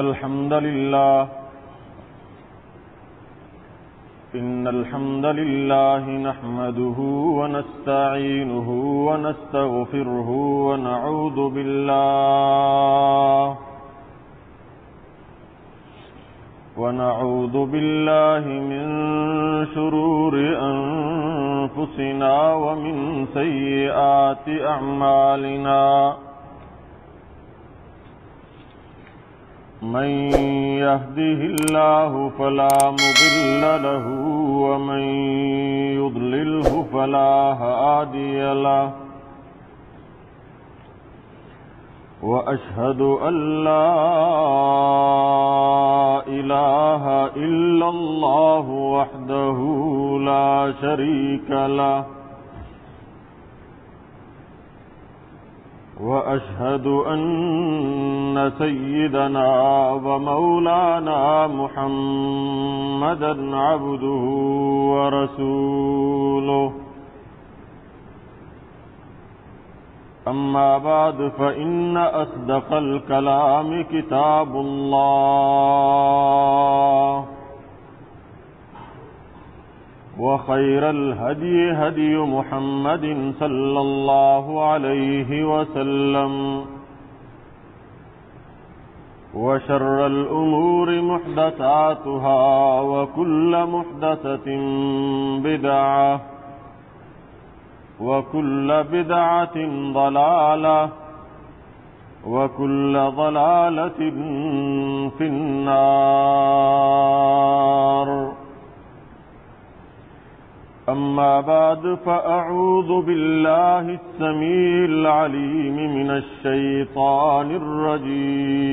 الحمد لله. إن الحمد لله نحمده ونستعينه ونستغفره ونعوذ بالله، ونعوذ بالله من شرور أنفسنا ومن سيئات أعمالنا. من يهده الله فلا مضل له ومن يضلله فلا هادي له. وأشهد أن لا إله إلا الله وحده لا شريك له. وأشهد أن سيدنا ومولانا محمدا عبده ورسوله. أما بعد، فإن أصدق الكلام كتاب الله، وخير الهدي هدي محمد صلى الله عليه وسلم، وشر الأمور محدثاتها، وكل محدثة بدعة، وكل بدعة ضلالة، وكل ضلالة في النار. أما بعد، فأعوذ بالله السميع العليم من الشيطان الرجيم.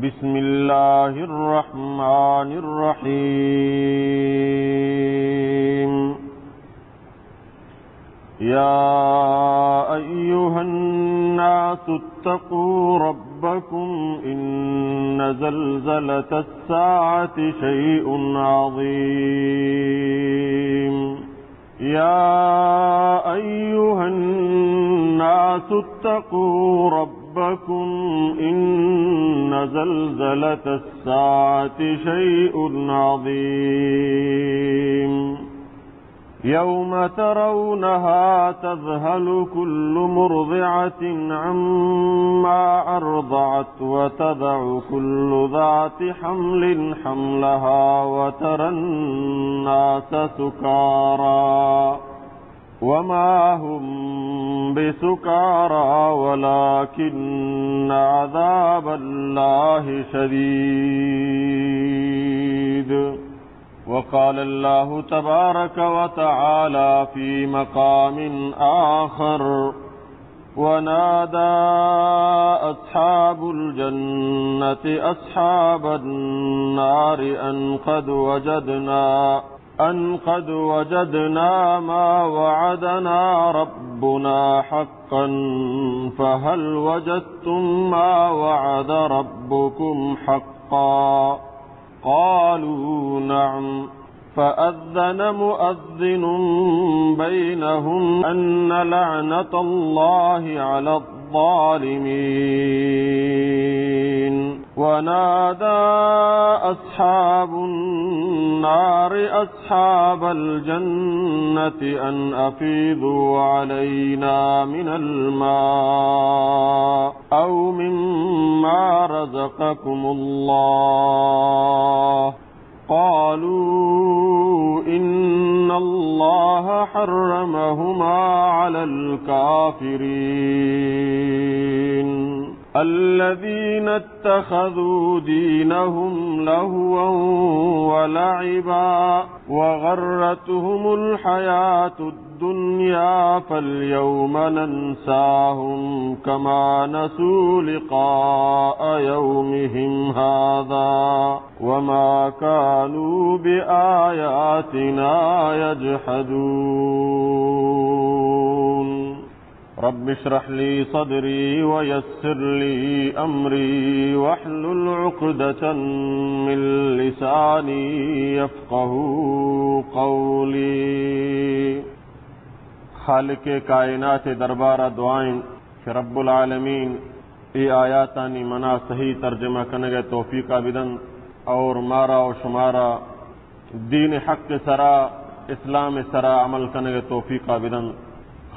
بسم الله الرحمن الرحيم. يا أيها الناس اتقوا ربكم إن زلزلة الساعة شيء عظيم. يا أيها الناس اتقوا ربكم إن زلزلة الساعة شيء عظيم. يوم ترونها تذهل كل مرضعة عما أرضعت وتضع كل ذات حمل حملها وترى الناس سكارى وما هم بسكارى ولكن عذاب الله شديد. وقال الله تبارك وتعالى في مقام آخر: ونادى أصحاب الجنة أصحاب النار أن قد وجدنا، أن قد وجدنا ما وعدنا ربنا حقا فهل وجدتم ما وعد ربكم حقا؟ قالوا نعم. فأذن مؤذن بينهم أن لعنة الله على الظالمين. ونادى أصحاب النار أصحاب الجنة أن أفيضوا علينا من الماء أو مما رزقكم الله. قالوا إن الله حرمهما على الكافرين الذين اتخذوا دينهم لهوا ولعبا وغرتهم الحياة الدنيا فاليوم ننساهم كما نسوا لقاء يومهم هذا وما كانوا بآياتنا يجحدون. رب اشرح لي صدري ويسر لي أمري واحلل عقدة من لساني يفقهوا قولي. خالق کائنات دربار ءَ دعائیں کہ رب العالمین اے آیاتانی منا صحیح ترجمہ کنگ ءِ توفیق ءَ بدنت اور مارا و شمارا دین حق ءِ سرا، اسلام ءِ سرا عمل کنگ ءِ توفیق ءَ بدنت۔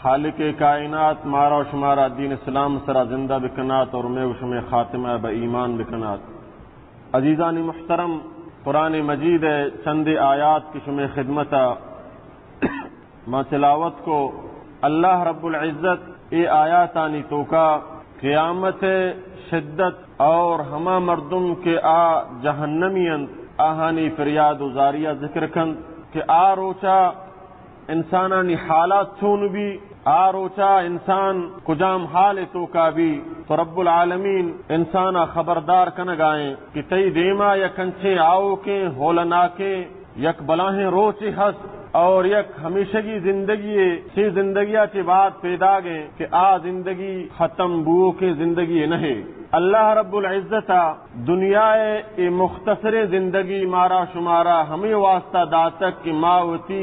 خالق کائنات مارا و شمارا دین اسلام ءِ سرا زندہ بکنات اور مئے و شمئے خاتمہ بہ ایمان بکنات۔ عزیزانی محترم، قرآن مجید ءِ چندے آیات کہ شمئے خدمت ءَ ما تلاوت کو، اللہ رب العزت اے آیاتانی توکا قیامت ءِ شدت اور ہما مردم کہ آ جہنمی انت، آہانی فریاد و زاری ءَ ذکر کنت کہ آ روچا انسانانی حالات چون بی، آ روچا انسان کجام حال ءِ توکا بی، تو رب العالمین انسان ءَ خبردار کنگائیں کہ تئی دیما یک انچیں آؤکیں ہولناکیں یک بلاہیں روچے ہست اور یک ہمیشگی زندگی ءِ، چی زندگی ءَ چی بعد پیداگیں کہ آ زندگی ختم بوؤکیں زندگی نہ۔ اللہ رب العزت ءَ دنیا ءِ اے مختصریں زندگی مارا شمارا ہمے واسطہ داتگ کہ ما وتی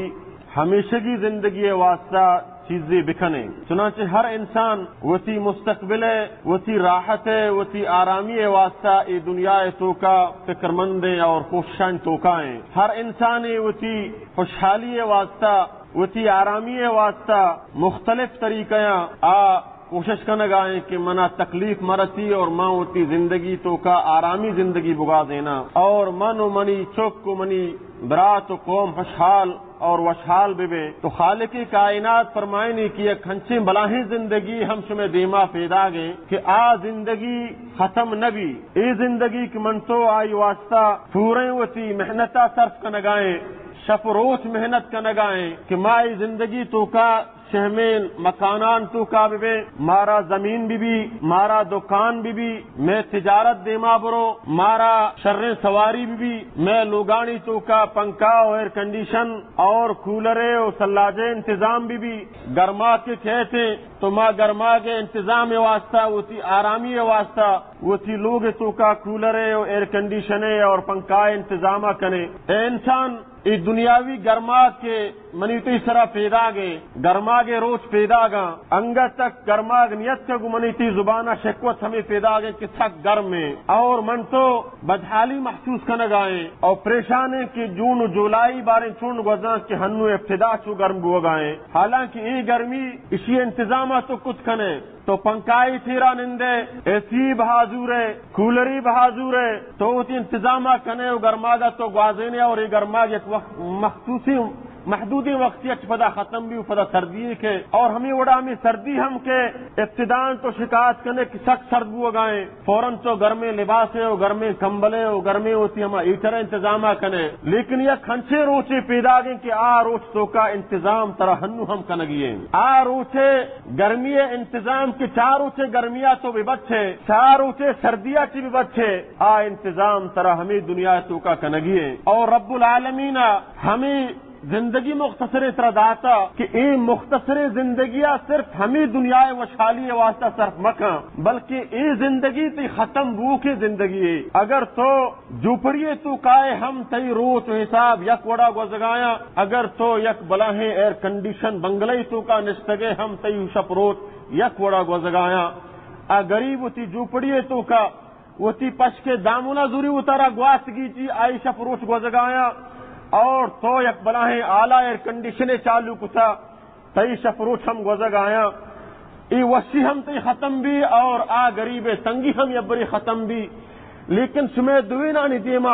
ہمیشگی زندگی ءِ واسطہ چیزے بکنیں۔ چنانچہ ہر انسان وتی مستقبل ءِ، وتی راحت ءِ، وتی آرامی ءِ واسطہ اے دنیا ءِ توکا فکرمندیں اور کوششانی توکا ایں۔ ہر انسانے وتی خوشحالی ءِ واسطہ، وتی آرامی ءِ واسطہ مختلف طریقیاں آ کوشش کنگائیں کہ منا تکلیف مرسی اور من وتی زندگی توکا آرامی زندگی بگوازیناں اور من و منی چک و منی برات و قوم خوشحال اور وشحال ببیں۔ تو خالق کائنات فرمائنی کہ یک ہنچیں بلاہیں زندگی ہم شمئے دیما پیداگیں کہ آ زندگی ختم نبی۔ اے زندگی کہ من تو آئی واسطہ پوریں وتی محنتا صرف کنگائیں، شپ و روچ محنت کنگائیں کہ ما اے زندگی توکا شہمیں مکانان توکا ببیں، مارا زمین ببی، مارا دکان ببی، مئے تجارت دیما برو، مارا شریں سواری ببی، مئے لوگانی توکا پنکھا و ایئر کنڈیشن اور کولر و ثلاجہ انتظام ببی۔ گرماگ کہ کئیت تو ما گرماگ انتظام واسطہ، وتی آرامی واسطہ، وتی لوگ توکا کولر و ایئر کنڈیشن اور پنکھا انتظام کنیں۔ اے انسان اے دنیاوی گرماگ کہ منی تئی سرا پیداگیں، گرماگ روچ پیداگاں، انگت تک گرماگ نیت کہ گوں منی تئی زبانا شکوت ہمے پیداگیں کہ سک گرمیں اور من تو بدحالی محسوس کنگائیں اور پریشانیں کہ جون و جولائی باریں چون گوزاں کہ ہنو ابتدا چو گرم بوگائیں، حالانکہ اے گرمی اشی انتظاما تو کت کنے۔ تو پنکھائی تیرا نندے، اے سی بہا زورے، کولری بہا زورے، تو وتی انتظاما کنے و گرماگا تو گوازینے اور اے گرماگ یک وقت مخصوصی محدودیں وقتی اچ پدا ختم بی و پدا سردی کے اور ہمیں وڑا ہمیں سردی ہم کے ابتدان تو شکایت کنے کہ سک سرد بوگائیں، فوراً تو گرمیں لباسے و گرمیں کمبلے و گرمیں وتی ہما ہیٹر انتظاما کنے، لیکن یک ہنچیں روچے پیداگیں کہ آ روچ توکا انتظام ترا ہنو ہم کنگی ایں۔ آ روچے گرمی ءِ انتظام کہ چار روچے گرمیا تو بہ بچے، چار روچے سردیا چی بہ بچے، آ انتظام ترا ہمیں دنیا توکا کنگی ایں۔ اور رب العالمین ہمیں زندگی مختصریں ترا داتا کہ اے مختصریں زندگیا صرف ہمیں دنیا وشحالی واسطہ صرف مکن، بلکہ اے زندگی تئی ختم بوکیں زندگی ہے۔ اگر تو جوپڑی توکائے ہم تئی روچ و حساب یک وڑا گوزگایاں، اگر تو یک بلاہیں ایئر کنڈیشن بنگلہ توکا نشتگے ہم تئی شپ روچ یک وڑا گوزگایاں۔ آ گریب وتی جوپڑی توکا وتی پشکے دامنا زوری وتارا گواتگی چی آئی شپ روچ گوزگایاں، اور تو یک بلاہیں آلا ایئر کنڈیشنے چالو کتا، تئی شپ روچ ہم گوزگ آیاں، اے وشی ہم تئی ختم بی اور آ گریب تنگی ہم یبری ختم بی۔ لیکن شمے دوینانی دیما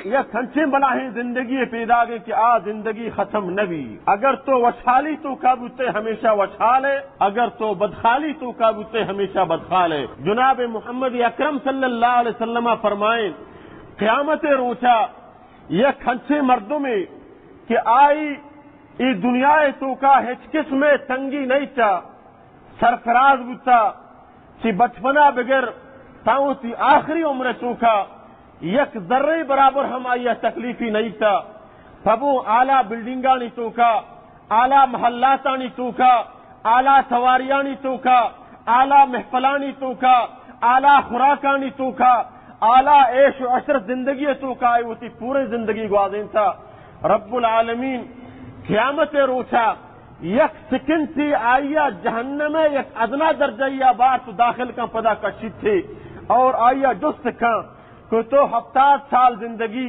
یک ہنچیں بلاہیں زندگی پیداگے کہ آ زندگی ختم نبی۔ اگر تو وشحالی توکا بوتے ہمیشہ وشحال ہے، اگر تو بدحالی توکا بوتے ہمیشہ بدحال ہے۔ جناب محمد اکرم صلی اللہ علیہ وسلم فرمائیں، قیامت روچا یک ہنچیں مردمے کہ آئی اے دنیا توکا ہچ قسم تنگی نہیں چا، سرفراز بوتا، چی بچپنا بگر تاں وتی آخری عمر توکا یک ذرے برابر ہم آئی تکلیفی نہیں تا۔ پبو اعلی بلڈنگانی توکا، اعلی محلاتانی توکا، اعلی سواریانی توکا، اعلی محفلانی توکا، اعلی خوراکانی توکا، اعلی عیش و عشرت زندگی توکا آئی وتی پورے زندگی گوازینتا۔ رب العالمین قیامت روچا یک سکنٹے آئیا جہنم ءِ یک ادنا درجہ یا بار تو داخل کن پدا کشیتے اور آئیا جست کن کہ تو ہفتاد سال زندگی،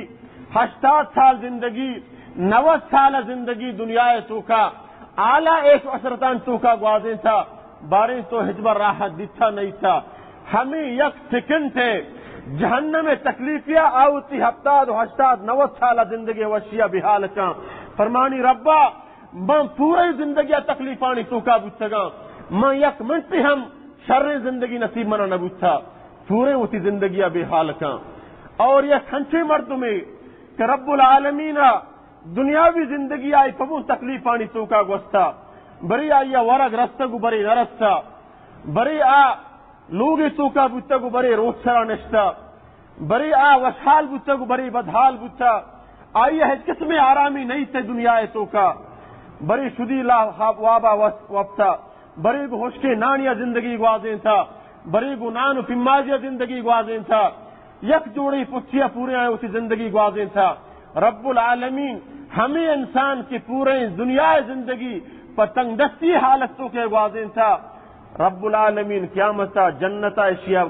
ہشتاد سال زندگی، نود سال زندگی دنیا ءِ توکا اعلیٰ عیش و عشرتان توکا گوازینتا، باریں تو ہچبر راحت دیتا نیتا۔ ہمیں یک سکنٹ ءِ جہنم ءِ تکلیفیا آوتی ہفتاد و ہشتاد نود سال زندگی وشیا بحال کن۔ فرمانی ربا، من پورے زندگی ءِ تکلیفانی توکا بوتگاں، من یک منٹے ہم شریں زندگی نصیب منا نہ بوتا، پورے وتی زندگی ءَ بے حال کن۔ اور یک ہنچیں مردمے کہ رب العالمین ءَ دنیاوی زندگی آئی پمو تکلیفانی توکا گوستا، برے آئی ءَ ورگ رستگ و برے نہ رستا، برے آ لوگے توکا بوتگ و برے روچ سرا نشتا، برے آ وشحال بوتگ و برے بدحال بوتا، آئی ءَ ہچ قسمیں آرامی نئیت دنیا ءِ توکا، برے شدی لا وابا وس-، وپتا، برے گوں ہشکیں نانیا زندگی گوازینتا، برے گوں نان و پیمازیا زندگی گوازینتا، یک جوڑی پچیا پورے آئیں وتی زندگی گوازینتا۔ رب العالمین ہمیں انسان کہ پورے دنیا ءِ زندگی پہ تنگ دستی حالت توکا گوازینتا، رب العالمین قیامتا جنتا اشیا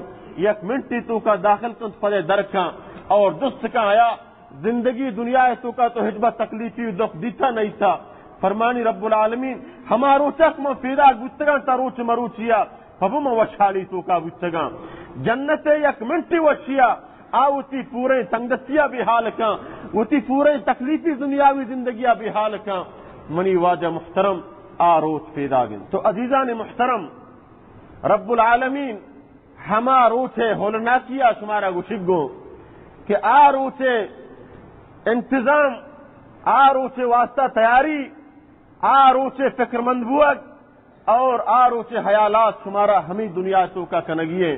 یک منٹے توکا داخل کنت، پدے در کن اور جست کن آیا زندگی دنیا ءِ توکا تو ہچبر تکلیفی و دکھ دیتا نیتا۔ فرمانی رب العالمین، ہما روچا کہ من پیداک بوتگاں تا روچ مروچیا پبو من وشحالی توکا بوتگاں۔ جنت ءِ یک منٹے وشیا آ وتی پوریں تنگدستیا بے حال کن، وتی پوریں تکلیفی دنیاوی زندگیا بے حال کن۔ منی واجہ محترم، آ روچ پیداگ انت۔ تو عزیزان محترم، رب العالمین ہما روچ ءِ ہولناکیا شمارا گوشگ گوں کہ آ روچ ءِ انتظام، آ روچ ءِ واسطہ تیاری، آ روچ ءِ فکرمند بوگ اور آ روچ ءِ حیالات شمارا ہمیں دنیا توکا کنگی ہیں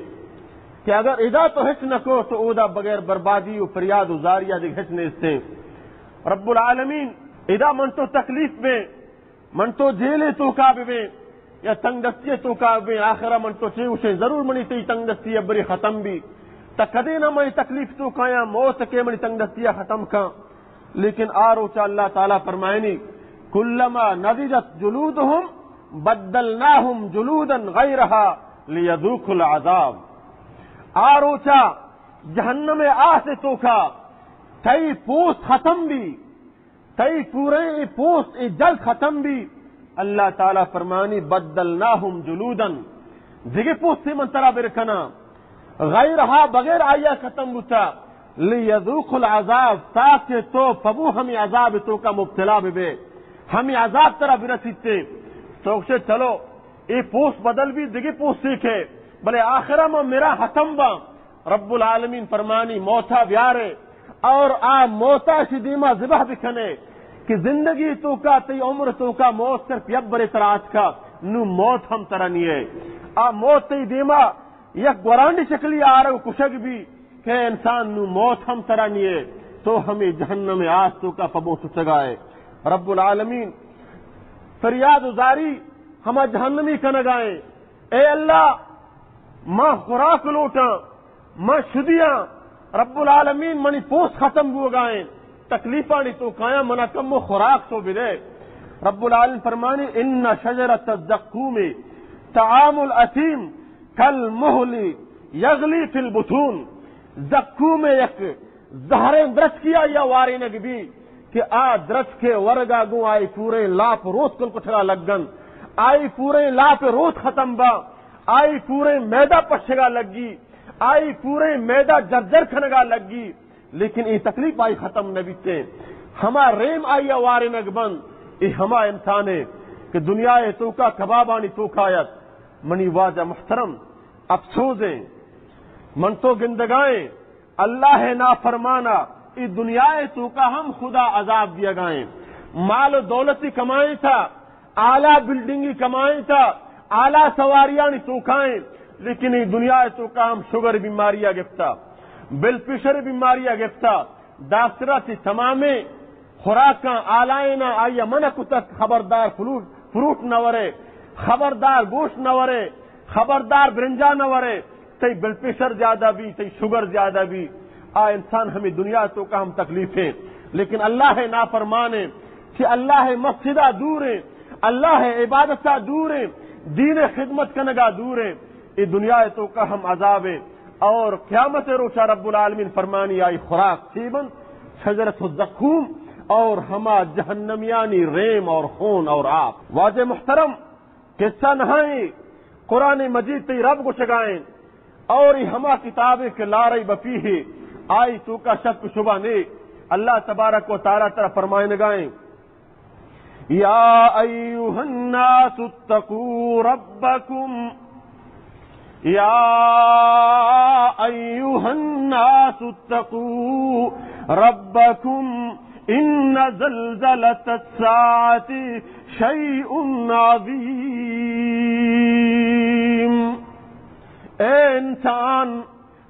کہ اگر ادا تو ہچ نہ کو تو اودا بغیر بربادی و فریاد و زاریا دگہ ہچ نیستیں۔ رب العالمین، ادا من تو تکلیف بیں، من تو جیلے توکا ببیں یا تنگ دستی توکا ببیں، آخرا من تو چے گوشیں؟ ضرور منی تئی تنگ دستی ابری ختم بی۔ تا کدے نہ من تکلیف توکایاں، موت کہ منی تنگ دستیا ختم کن۔ لیکن آ روچا اللہ تعالی فرمائنی، کلما نضجت جلودهم بدلناهم جلودا غیرها لیذوقوا العذاب۔ آ روچا جہنم ءِ آس ءِ توکا تئی پوست ختم بی، تئی پوریں اے پوست، اے جلد ختم بی۔ اللہ تعالی فرمانی، بدلناهم جلودا، دگہ پوستے من ترا بر کناں، غیرها، بغیر آیا ختم بوتا، لیذوقوا العذاب، تاکہ تو پبو ہمیں عذاب توکا مبتلا ببے، ہمیں عذاب ترا برسیتے۔ تو گوشے، چلو، اے پوست بدل بی، دگہ پوستے کہ، بلے آخرا من مرا ختم باں۔ رب العالمین فرمانی، موتا بیارے اور آ موتا شی دیما ذبح بکنے کہ زندگی توکا، تئی عمر توکا موت صرف یک برے ترا آتکا، نو موت ہم ترا نیے۔ آ موت تئی دیما یک گورانڈی شکلی آرگ کشگ بی کہ انسان، نو موت ہم ترا نیے، تو ہمیں جہنم آس توکا پبو سچگائے۔ رب العالمین فریاد و زاری ہما جہنمی کنگائیں، اے اللہ، ما خوراک لوٹاں، ما شدیاں، رب العالمین، منی پوست ختم بوگائیں، تکلیفانی توکایاں، منا کمو خوراک تو بدے۔ رب العالمین فرمانی، ان شجرۃ الزقوم طعام الاثیم کالمہل یغلی فی البطون۔ زقوم یک زہریں درچکے آئی ءَ وارینگ بی کہ آ درچک ءِ ورگ ءَ گوں آئی پوریں لاپ روت کل کٹگ ءَ لگ انت، آئی پوریں لاپ روت ختم با، آئی پوریں میدہ پشگ ءَ لگی، آئی پوریں میدہ جرجر کنگ ءَ لگی، لیکن اے تکلیف آئی ختم نہ بیت۔ ہما ریم آئی ءَ وارینگ بنت، اے ہما انسانے کہ دنیا ءِ توکا کبابانی توکا ات۔ منی واجہ محترم، افسوزیں، من تو گندگائیں، اللہ ءِ نافرمانا اے دنیا ءِ توکا ہم خدا عذاب دیگائیں۔ مال و دولتی کمائیں تا، اعلیٰ بلڈنگی کمائیں تا، اعلیٰ سواریانی توکائیں، لیکن اے دنیا ءِ توکا ہم شوگر بیماری ءَ گپتا، بلڈ پریشر بیماری ءَ گپتا، ڈاکٹر ءَ چہ تمامیں خوراکاں، آلائیناں آئی ءَ منع کتگ، خبردار فلوٹ، فروٹ نہ ورے، خبردار گوشت نہ ورے، خبردار برنجا نہ ورے، تئی بلڈ پریشر زیادہ بی، تئی شوگر زیادہ بی۔ آ انسان ہمے دنیا ءِ توکا ہم تکلیف ایں، لیکن اللہ ءِ نافرمان ایں، چہ اللہ ءِ مسجد ءَ دور ایں، اللہ ءِ عبادت ءَ دور ایں، دین ءِ خدمت کنگ ءَ دور ایں، اے دنیا ءِ توکا ہم عذاب ایں۔ اور قیامت ءِ روچا رب العالمین فرمانی، آئی خوراک چی بنت؟ شجرۃ الزقوم، اور ہما جہنمیانی ریم اور خون اور آپ۔ واجہ محترم، قصہ نہ ایں، قرآن مجید تئی رب گوشگا ایں، اور اے ہما کتاب ایں کہ لا ریب فیہ، آئی توکا شک شبہ نے۔ اللہ تبارک و تعالیٰ ترا فرمائنگا ایں، يا أيها الناس اتقوا ربكم، يا أيها الناس اتقوا ربكم، إن زلزلة الساعة شيء عظيم۔ اے انسان،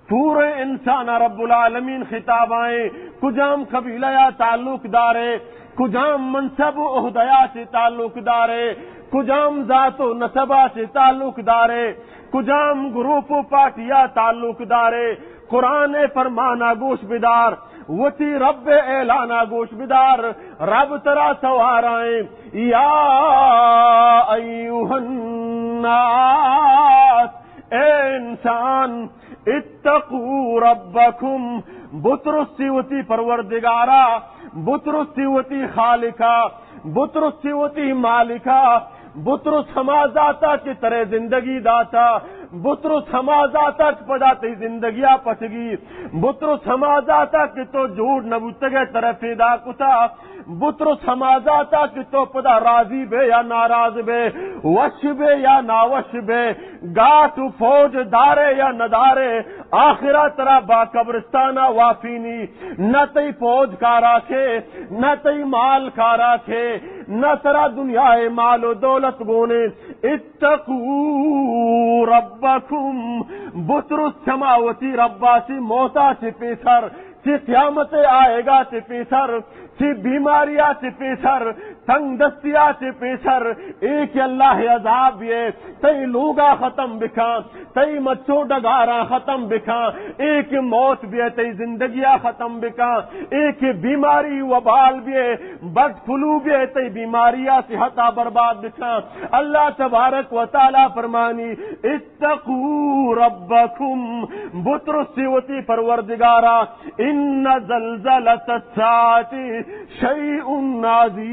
پورے انسان ءَ رب العالمین خطاب ایں، کجام قبیلہ یا تعلق دارے، کجام منصب و عہدہ یا چہ تعلق دارے، کجام ذات و نسب ءَ چہ تعلق دارے، کجام گروپ و پارٹی یا تعلق دارے، قرآن ءِ فرمان ءَ گوش بدار، وتی رب ءِ اعلان ءَ گوش بدار، رب ترا سوار ایں، یا ایھا الناس، اے انسان، اتقوا ربکم، بترسی وتی پروردگارا، بترسی وتی خالقا، بترسی وتی مالکا، بترس ہما ذاتا کہ ترے زندگی داتا، بترس ہما ذاتا کہ پدا تئی زندگیا پچگی، بترس ہما ذاتا کہ تو جوڑ نہ بوتگے ترے پیدا کتا، بترس ہما ذاتا کہ تو پدا راضی بے یا ناراض بے، وش بے یا ناوش بے، گاٹ و فوج دارے یا ندارے، آخرا ترا با قبرستانا وافینی، نہ تئی فوج کارا کھے، نہ تئی مال کارا کھے، نہ ترا دنیا ءِ مال و دولت گونے۔ اتقوا ربکم، بترس چما وتی ربا چہ موتا چہ پیسر، چہ قیامت آئیگا چہ پیسر، چہ بیماریا چہ پیسر، تنگ دستیا چہ پیسر، اے کہ اللہ عذاب بیے، تئی لوگا ختم بکاں، تئی مچو ڈگاراں ختم بکاں، اے کہ موت بیے، تئی زندگیا ختم بکاں، اے کہ بیماری وبال بیے، برڈ فلو بیے، تئی بیماریا صحتا برباد بکاں۔ اللہ تبارک و تعالیٰ فرمانی، اتقوا ربکم، بترسی وتی پروردگارا، ان زلزلۃ الساعۃ شیء عظیم۔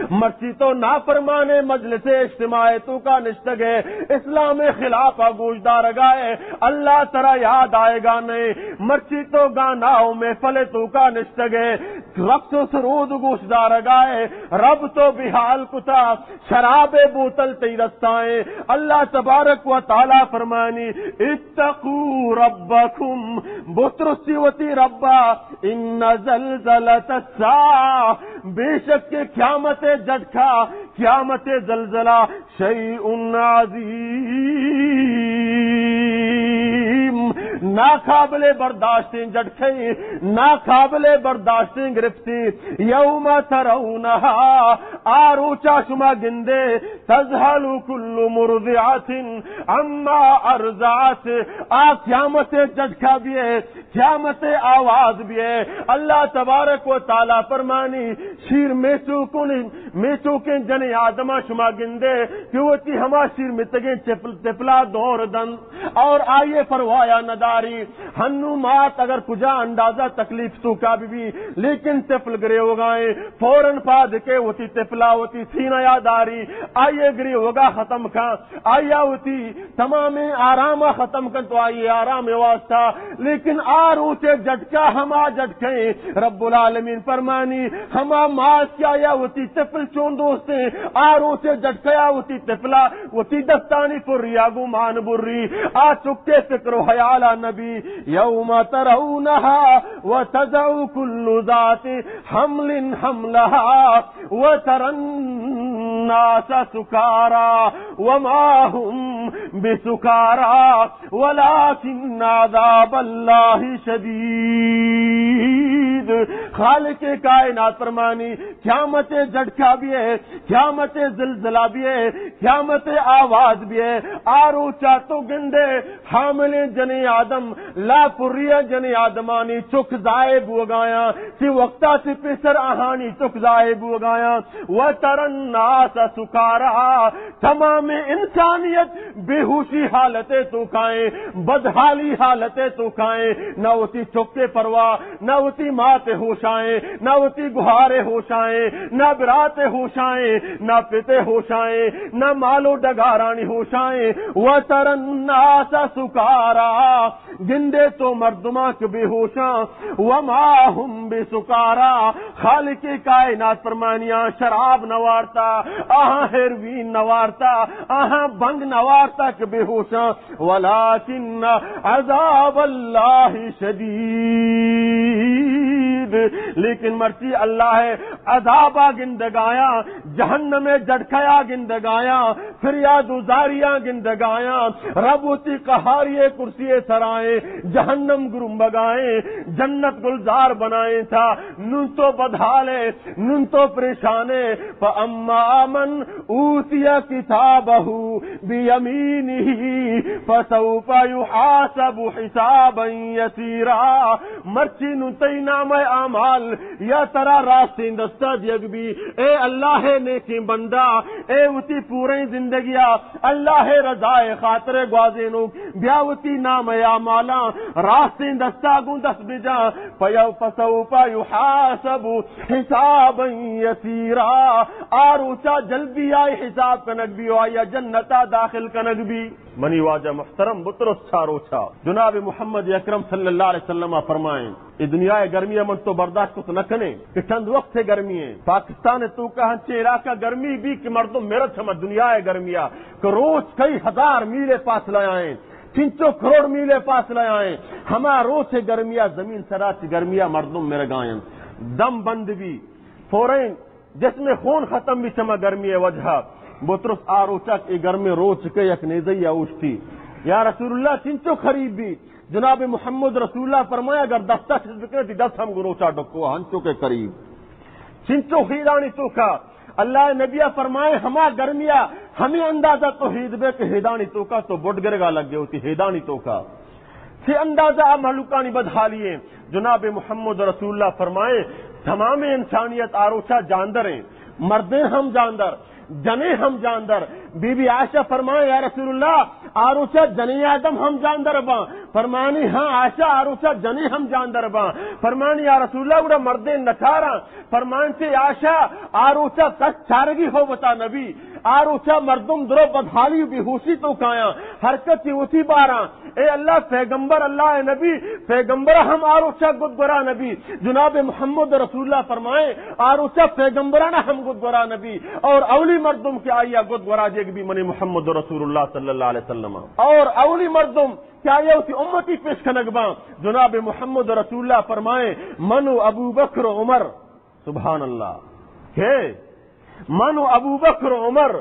مرچی تو نافرمانے مجلس اجتماع توکا نشتگے، اسلام خلافا گوش دارگائے، اللہ ترا یاد آئیگا نئے۔ مرچی تو گانا و محفل توکا نشتگے، رقص و سرود گوش دارگائے، رب تو بحال کتا۔ شراب بوتل تئی دستائیں۔ اللہ تبارک و تعالیٰ فرمانی، اتقوا ربکم، بترسی وتی ربا، ان زلزلۃ الساعۃ، بے شک کہ قیامت جھٹکا، قیامت زلزلہ، شیء عظیم، ناقابل برداشتیں جھٹکے، ناقابل برداشتیں گرفتے۔ یوم ترونہا، آ روچا شما گندے، تذہل کل مرضعۃ عما ارضعت، آ قیامت جھٹکا بیے، قیامت آواز بیے۔ اللہ تبارک و تعالیٰ فرمانی، شیر میچوکن، میچوکیں جنیں آدما شما گندے کہ وتی ہما شیر متگیں چپل، تپلا دور دن اور آئیے پروایا نداری۔ ہنو مات اگر کجا اندازہ تکلیف توکا بی بی، لیکن طفل گریوگائیں، فوراً پاد کے وتی طفلا وتی سینہ یا داری، آئیے گریوگا ختم کن، آئیا وتی تمامیں آراما ختم کن تو آئیے آرام واسطہ۔ لیکن آ روچے جھٹکا ہما جھٹکیں، رب العالمین فرمانی، ہما مات کہ آیا وتی طفل چون دوستیں، آ روچے جھٹکیا وتی طفلا وتی دستانی پریا گمان بری، آ چکے فکر و خیالا نبی۔ یوم ترونہا وتضع کل ذات حمل حملہا وتری الناس سکاری وما هم بسکاری ولکن عذاب اللہ شدید۔ خالق کائنات فرمانی، قیامت جھٹکا بیے، قیامت زلزلہ بیے، قیامت آواز بیے، آ روچا تو گندے حاملیں جنیں آدم لاپریاں جنیں آدمانی چک ضائع بوگایاں، چی وقتا چی پیسر آہانی چک ضائع بوگایاں۔ وتری الناس سکاری، تمام انسانیت بے ہوشی حالت توکائیں، بدحالی حالت توکائیں، نہ وتی چکے پرواہ، نہ وتی مات ہوشائیں، نہ وتی گہار ہوشائیں، نہ برات ہوشائیں، نہ پت ہوشائیں، نہ مال و ڈگارانی ہوشائیں۔ وتری الناس سکاری، گندے تو مردماں کہ بے ہوشاں۔ وما هم بسکاری، خالق کائنات فرمانیاں شراب نوارتا، آہاں ہیروین نوارتا، آہاں بنگ نوارتا کہ بے ہوشاں۔ ولكن عذاب الله شديد، لیکن مرچی اللہ ءِ عذابا گندگایاں، جہنم ءِ جھڑکیا گندگایاں، فریاد و زاریا گندگایاں۔ رب وتی قہاری کرسی سرائیں، جہنم گرمبگائیں، جنت گلزار بنائیں تھا۔ نون تو بدحال ئے، نون تو پریشان ئے۔ فاما من اوتی کتابه بیمینه فسوف یحاسب حسابا یسیرا۔ مرچی نوں تئی نامہ اعمال یا ترا راستیں دستا دیگ بی۔ اے اللہ ءِ نیکیں بندہ، اے وتی پوریں زندگیا اللہ ءِ رضا ءِ خاطر گوازینوک، بیا وتی نامہ اعمالاں راستیں دستا گوں دست بجاں۔ فی-، فسوف یحاسب حسابا یسیرا۔ آ روچا جلدی آئی حساب کنگ بی و آئی جنتا داخل کنگ بی۔ منی واجہ محترم، بترس چا روچا جناب محمد اکرم صلی اللہ علیہ وسلم فرمائیں، اے دنیا ءِ گرمی ءَ من تو برداشت کت نہ کنیں کہ چند وقت ءِ گرمی ایں۔ پاکستان ءِ توکا ہنچیں علاقہ گرمی بی کہ مردم مرت ہما دنیا ءِ گرمی ءَ کہ روچ کئی ہزار میل ءِ فاصلہ آئیں، چنچو کروڑ میل ءِ فاصلہ آئیں۔ ہما روچ ءِ گرمی ءَ زمین سرا چہ گرمی ءَ مردم مرگائیں۔ دم بند بی، فوراً جسم ءِ خون ختم بی چما گرمی ءِ وجہ۔ بترس آ روچا کہ اے گرمیں روچ کہ یک نیزئی ءَ اوشتی۔ یا رسول اللہ، چنچو قریب بی؟ جناب محمد رسول اللہ فرمایا، اگر دستا چست بکنے، تی دست ہم گوں روچا ڈکو، ہنچو کہ قریب۔ چنچو ہیدانی توکا اللہ ءِ نبی ءَ فرمائے، ہما گرمی ءَ ہمے اندازہ تو ہید بے کہ ہیدانی توکا تو بڈ گرگا لگے ہوتی، ہیدانی توکا۔ چہ اندازہ آ مہلوکانی بدحالی ایں۔ جناب محمد رسول اللہ فرمائے، تمام انسانیت آ روچا جاندر ایں، مردیں ہم جاندر، جنیں ہم جاندر۔ بی بی عائشہ فرمائے، یا رسول اللہ، آ روچا جنیں آدم ہم جاندر باں؟ فرمانی، ہاں عائشہ، آ روچا جنیں ہم جاندر باں۔ فرمانی، یا رسول اللہ، گڑا مردیں نچاراں؟ فرمانتے عائشہ، آ روچا کس چارگی ہوبتا نبی، آ روچا مردم درو بدحالی و بے ہوشی توکایاں، ہر کس وتی باراں۔ اے اللہ پیغمبر، اللہ ءِ نبی، پیغمبر ہم آ روچا گد گورا نبی۔ جناب محمد رسول اللہ فرمائے، آ روچا پیغمبرانا ہم گد گورا نبی۔ اور اولی مردم کہ آئی ءَ گد گورا دیگ بی منی محمد رسول اللہ صلی اللہ علیہ وسلم۔ اور اولی مردم کہ آئی ءَ وتی امتی پیش کنگ باں، جناب محمد رسول اللہ فرمائے، من و ابو بکر و عمر۔ سبحان اللہ۔ کہ من و ابو بکر و عمر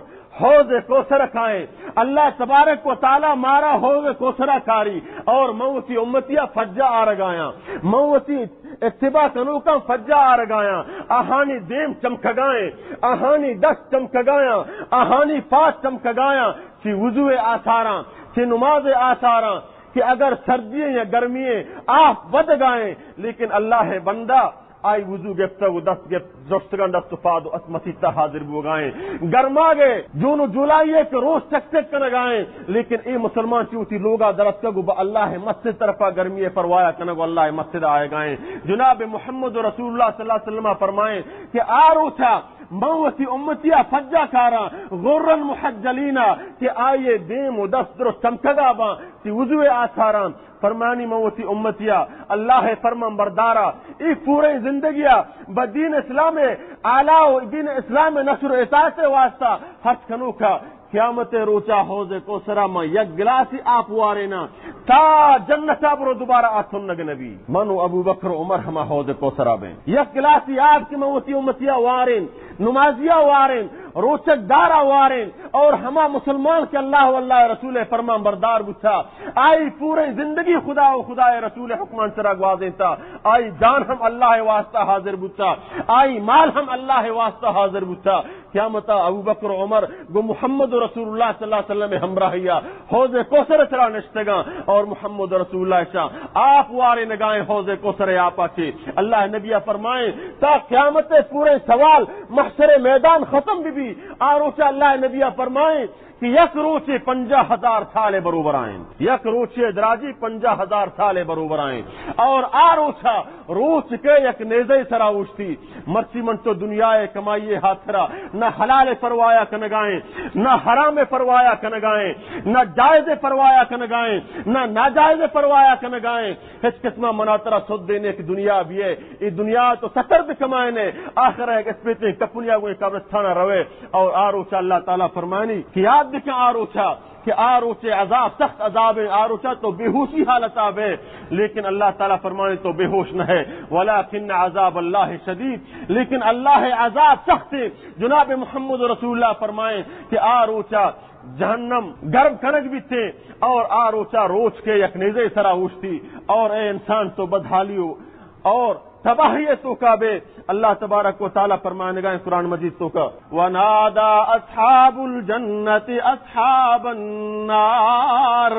حوض کوثر کائیں۔ اللہ تبارک و تعالی مارا حوض کوثر کاری اور من وتی امتیا فجا آرگایاں۔ من وتی اتباع کنوکاں فجا آرگایاں۔ آہانی دیم چمکگائیں، آہانی دست چمکگایاں، آہانی پاد چمکگایاں۔ چی وضو آثاراں، چی نماز آثاراں، کہ اگر سردی یا گرمی آپ ودگائیں، لیکن اللہ بندہ آئی وضو گپتگ و دست گپت، زرتگاں دست و پاد و اس مسیت ءَ حاضر بوگائیں۔ گرماگ ءِ جون و جولائی ءِ کہ روچ چک چک کنگائیں، لیکن اے مسلمان چی وتی لوگا درتکگ و با اللہ مسجد طرفا گرمی ءِ پروایا کنگ و اللہ مسجد آیگائیں۔ جناب محمد رسول اللہ صلی اللہ علیہ وسلم فرمائیں کہ آ روچا من وتی امتیا فجا کاراں، غرا محجلینا، کہ آئی دیم و دست درست چمکگا باں، تی وضو آثاراں۔ فرمانی من وتی امتیا، اللہ فرمان بردارا، ای پورے زندگیا با دین اسلام آلا و دین اسلام نشر و اطاعت واسطہ خرچ کنوکا، قیامت روچا حوض کوثرا من یک گلاسی آپ واریناں تا جنتا برو دوبارہ آ تنگ نبی۔ من و ابوبکر و عمر ہما حوض کوثرا بیں۔ یک گلاسی آپ کہ من وتی امتیا وارین، نمازیا وارین، روچک دارا وارین، اور ہما مسلمان کہ اللہ و اللہ رسول فرمان بردار بوتا، آئی پورے زندگی خدا و خدا رسول حکمان سرا گوازینتا، آئی جان ہم اللہ واسطہ حاضر بوتا، آئی مال ہم اللہ واسطہ حاضر بوتا۔ قیامتا ابوبکر و عمر گو محمد رسول اللہ صلی اللہ علیہ وسلم ہمراہیا حوض کوثر سرا نشتگاں اور محمد رسول اللہ شاں آپ وارے نگائیں حوض کوثر آپا چے۔ اللہ نبی فرمائیں، تا قیامت پورے سوال محشر میدان ختم بی بی۔ آ روچا اللہ نبی فرمائیں کہ یک روچے پنجاہ ہزار سال بروبرائیں، یک روچے دراجی پنجاہ ہزار سال بروبرائیں۔ اور آ روچا روچ کے یک نیزے سرا اوشتی۔ مرچی من تو دنیا کمائی ہاترا نہ حلال پروایا کنگائیں، نہ حرام پروایا کنگائیں، نہ جائز پروایا کنگائیں، نہ ناجائز پروایا کنگائیں۔ ہچ قسمہ منا ترا سود دینے کہ دنیا بیئے، اے دنیا تو ستر بکمائنے، آخر ایک اسپیتیں کپنیا گوئیں قبرستانا روے۔ اور آ روچا اللہ تعالی فرمانی کہ یاد بکن آ روچا کہ آ روچے عذاب سخت عذاب ہے، آ روچا تو بے ہوشی حالتا بے، لیکن اللہ تعالی فرمانی تو بے ہوش نہ ہے، ولکن عذاب اللہ شدید، لیکن اللہ عذاب سخت ہے۔ جناب محمد رسول اللہ فرمائیں کہ آ روچا جہنم گرم کنگ بیتے اور آ روچا روچ کے یک نیزے سرا اوشتی اور اے انسان تو بدحالی ہو اور تباہی توکا بے۔ اللہ تبارک و تعالی فرمانگا ہے قرآن مجید توکا، ونادى أصحاب الجنة أصحاب النار۔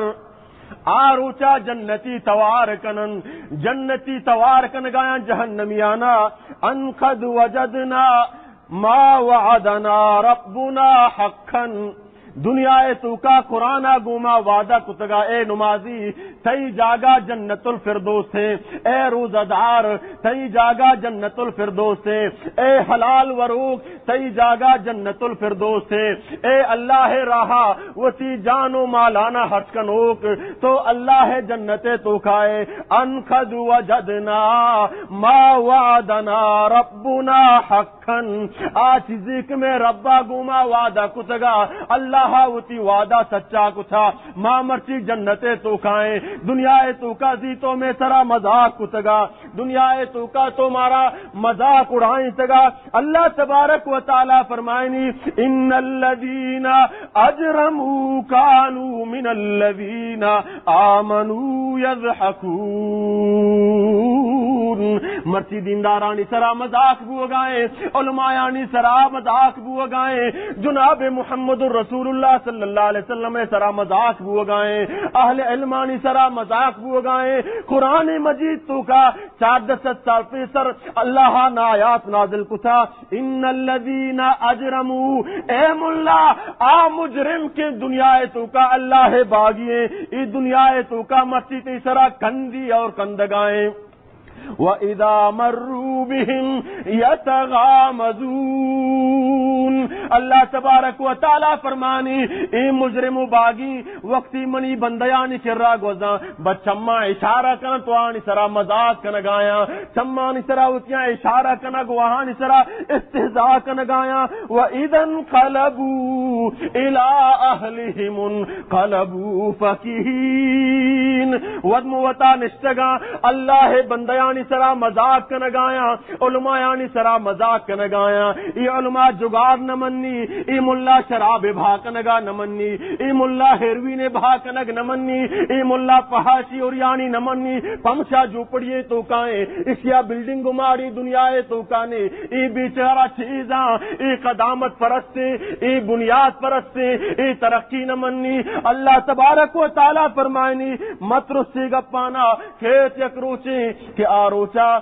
آ روچا جنتی توار کنن، جنتی توار کنگایاں جہنمیانا، ان قد وجدنا ما وعدنا ربنا حقا۔ دنیا توکا قرآنا گوما وعدہ کتگا، اے نمازی، تئی جاگہ جنت الفردوس ہے، اے روزہ دار، تئی جاگہ جنت الفردوس ہے، اے حلال وروک، تئی جاگہ جنت الفردوس ہے، اے اللہ راہا وتی جان و مالانا ہرچ کنوک، تو اللہ جنت توکائے، ان قد وجدنا ما وعدنا ربنا حقا۔ آ چیزی کہ میں ربا گوما وعدہ کتگا، اللہ وتی وعدہ سچا کتا۔ ما مرچی جنت توکائیں، دنیا توکا زی تو میں سرا مذاق کتگا، دنیا توکا تو مارا مذاق اڑائیں تگا۔ اللہ تبارک و تعالی فرمائنی، ان الذين اجرموا كانوا من الذين آمنوا يضحكون۔ مرچی دیندارانی سرا مذاق بوگائیں، علمایانی سرا مذاق بوگائیں، جناب محمد رسول اللہ صلی اللہ علیہ وسلم سرا مذاق بوگائیں، اہل علمانی سرا مذاق بوگائیں۔ قرآن مجید توکا چاردہ سد سال پیسر اللہ نا آیات نازل کتا، ان الذين اجرموا، اے ملا، آ مجرم کہ دنیا توکا اللہ باغی ہیں، ای دنیا توکا مرچی تی سرا کندی اور کندگائیں۔ وَإِذَا مَرُّوا بِهِمْ يَتَغَامَزُونَ۔ اللہ تبارک و تعالی فرمانی، اے مجرم و باغی وقتی منی بندیانی کرا گوزاں، بس چماں اشارہ کناں تو آنی سرا مذاق کنگایاں، چمانی سرا وتیاں اشارہ کنگ و آہانی سرا استہزاء کنگایاں۔ وَإِذَا انْقَلَبُوا إِلَىٰ أَهْلِهِمُ انْقَلَبُوا فَكِهِينَ۔ وَد مو وتا نشتگاں، اللہ بندیانی سرا مذاق کنگایاں، علمایانی سرا مذاق کنگایاں۔ ای علماء جگار نہ منی، ای ملا شراب بھا کنگا نہ منی، ای ملا ہیروین بھا کنگ نہ منی، ای ملا فحاشی اوریانی نہ منی، پمشا جھوپڑی توکائیں، اشیا بلڈنگ ماڑی دنیا توکانے، ای بیچارہ چیزاں، ای قدامت پرستے، ای بنیاد پرستے، ای ترقی نہ منی۔ اللہ تبارک و تعالی فرمائنی، مترسی گپانا، کیت یک روچیں کہ آ روچا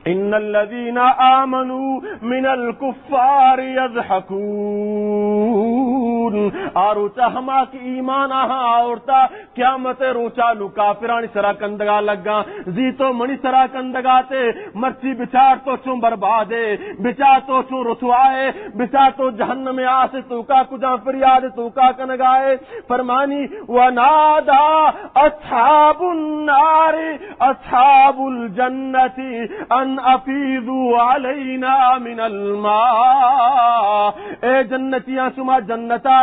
ان الذين آمنوا من الكفار يضحكون۔ آ روچا ہما کہ ایمان آہاں آورتا، قیامت روچا نو کافرانی سرا کندگا لگاں۔ زی تو منی سرا کندگاتے، مرچی بچار تو چون بربادے، بچار تو چون رسوائے، بچار تو جہنم آس توکا کجا فریاد توکا کنگائے۔ فرمانی، ونادى أصحاب النار أصحاب الجنة أن أفيضوا علينا من الماء۔ اے جنتیاں، شما جنتا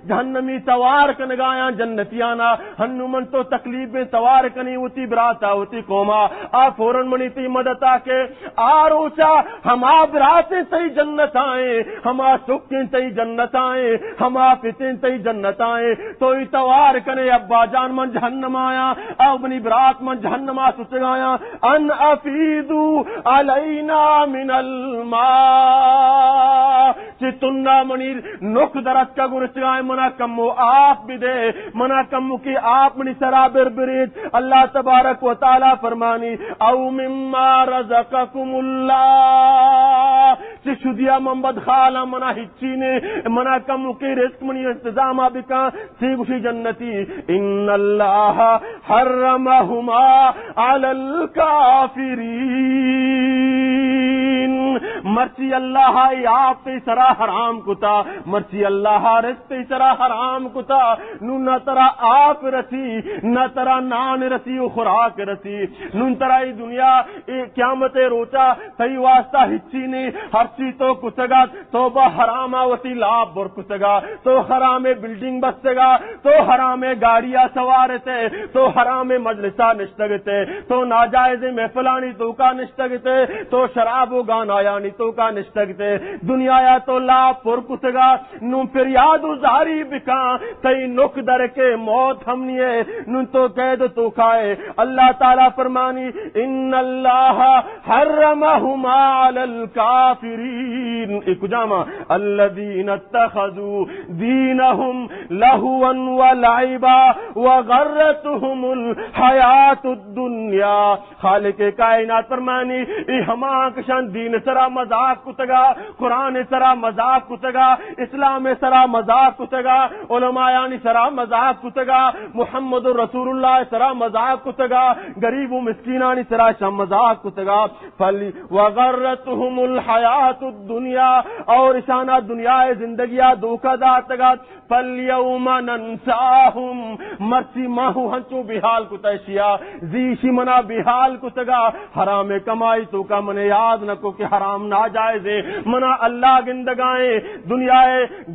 جہنمی توار کنگایاں جنتیانا، ہنو من تو تکلیف بیں توار کنی وتی براتا وتی قوما، آ فوراً منی تئی مدتا کہ آ روچا ہما براتیں تئی جنتائیں، ہما سکیں تئی جنتائیں، ہما پتیں تئی جنتائیں، تو ای توار کنے ابا جان من جہنم آیاں، او منی برات من جہنما سچگایاں، ان افیدو علینا من الماء، چہ تندا منی نک درتکا گرچگائیں، منا کمو آپ بدے، منا کمو کہ آپ منی سرا بر بریت۔ اللہ تبارک و تعالی فرمانی، او مما رزقکم اللہ، چہ شدیا من بدخالاں، منا ہچی نے، منا کمو کہ رزق منی انتظاما بکن، سی گوشی جنتی، ان اللہ حرمہما علی الکافرین۔ مرچی اللہ ای آپ تئی سرا حرام کتا، مرچی اللہ رزق تئی سرا حرام کتا، نون نہ ترا آپ رسی، نہ ترا نان رسی و خوراک رسی۔ نون ترا ای دنیا، ای قیامت روچا تئی واسطہ ہچی نے، ہرچی تو کتگات، تو با حراما وتی لاپ بر کتگا، تو حرامے بلڈنگ بستگا، تو حرامے گاڑیا سوار اتے، تو حرامے مجلسا نشتگ اتے، تو ناجائزیں محفلانی توکا نشتگ اتے، تو شراب و گانایانی توکا نشتگ اتے۔ دنیایا تو لاپ پر کتگا، نوں پریاد و زاری بکاں، تئی نک درکے موت ہم نیے، نوں تو قید توکائے۔ اللہ تعالی فرمانی، ان اللہ حرمہما علی الکافرین۔ اے کجاما؟ الذین اتخذوا دینہم لہوا و لعبا و غرتہم الحیات الدنیا۔ خالق کائنات فرمانی، اے ہما کشان دین سرا مذاق کتگا، قرآن سرا مذاق کتگا، اسلام سرا مذاق کتگا، علمایانی سرا مذاق کتگا، محمد رسول اللہ سرا مذاق کتگا، غریب و مسکینانی سرا شم مذاق کتگا۔ فل وغرتهم الحیات الدنیا، اور اشانا دنیا زندگیا دھوکہ داتگا۔ فالیوم ننساہم، مرچی ما ہوں ہنچو بے حال کتا اشیا، زی اشی منا بے حال کتگا، حرام کمائی توکا منے یاد نہ کو کہ حرام ناجائز ہے، منا اللہ گندگائیں، دنیا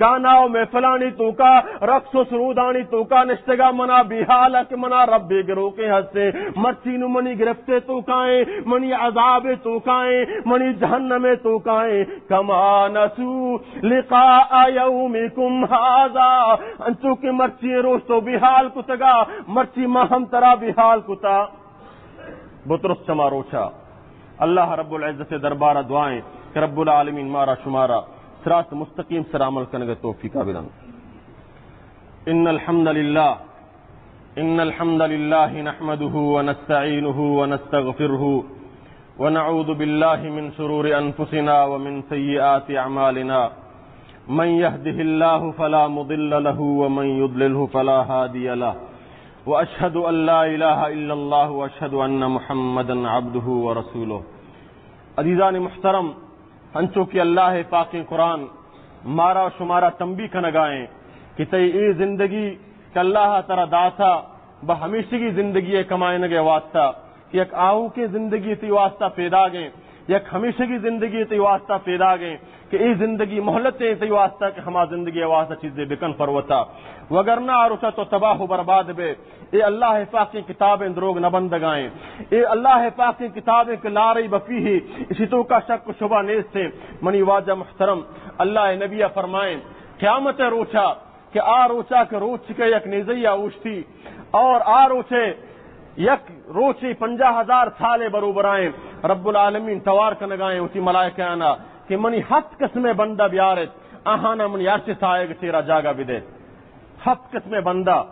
گانا و محفلانی توکا، رقص و سرودانی توکا نشتگا، منا بے حال کہ منا رب گروکے ہستے، مرچی نو منی گرفتے توکائیں، منی عذاب توکائیں، منی جہنم توکائیں، کما نسو لقاء یومکم ھذا، انچو کہ مرچی روچ تو بے حال کتگا، مرچی ما ہم ترا بے حال کتا۔ بترس چما روچا۔ اللہ رب العزت دربارا دعائیں کہ رب العالمین مارا شمارا صراط مستقیم سر عمل کنگ توفیقا بدن۔ ان الحمد للہ، ان الحمد للہ نحمده ونستعینه ونستغفره ونعوذ بالله من شرور أنفسنا ومن سيئات أعمالنا. من يهده الله فلا مضل له ومن يضلله فلا هادي له. وأشهد أن لا إله إلا الله وأشهد أن محمدا عبده ورسوله. عزیزان محترم، انچو کہ اللہ پاکیں قرآن مارا و شمارا تنبیہ کنگائیں کہ تئی اے زندگی کہ اللہ ترا داتا بہ ہمیشگی زندگی کمائنگ واسطہ، یک آؤکیں زندگی تئی واسطہ پیداگیں، یک ہمیشگی زندگی تئی واسطہ پیداگیں کہ اے زندگی مہلتیں تئی واسطہ کہ ہما زندگی واسطہ چیزے بکن پروتا، وگرنہ آ روچا تو تباہ و برباد بے۔ اے اللہ پاکیں کتابیں دروگ نہ بندگائیں۔ اے اللہ پاکیں کتابیں کہ لا ریب فیہ، اشی توکا شک و شبہ نیستیں۔ منی واجہ محترم، اللہ نبی فرمائیں، قیامت روچا کہ آ روچا کہ روچ کہ یک نیزہ یا اوشتی اور آ روچے یک روچے پنجاہ ہزار سالے بروبرائیں، رب العالمین توار کنگائیں وتی ملائکہ آنا کہ منی ہفت قسمیں بندہ بیارت، آہانا منی عرش سائگ چیرا جاگہ بدے۔ ہفت قسمیں بندہ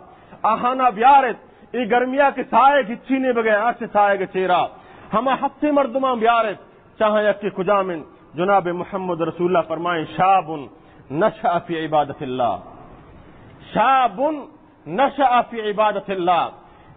آہانا بیارت، اے گرمیا کہ سائگ ہچی نے بگے عرش سائگ چیرا، ہما ہفتے مردمان بیارت۔ چاہاں یکے کجام انت؟ جناب محمد رسول اللہ فرمائیں، شاب نشأ فی عبادت اللہ، شاب نشأ فی عبادت اللہ،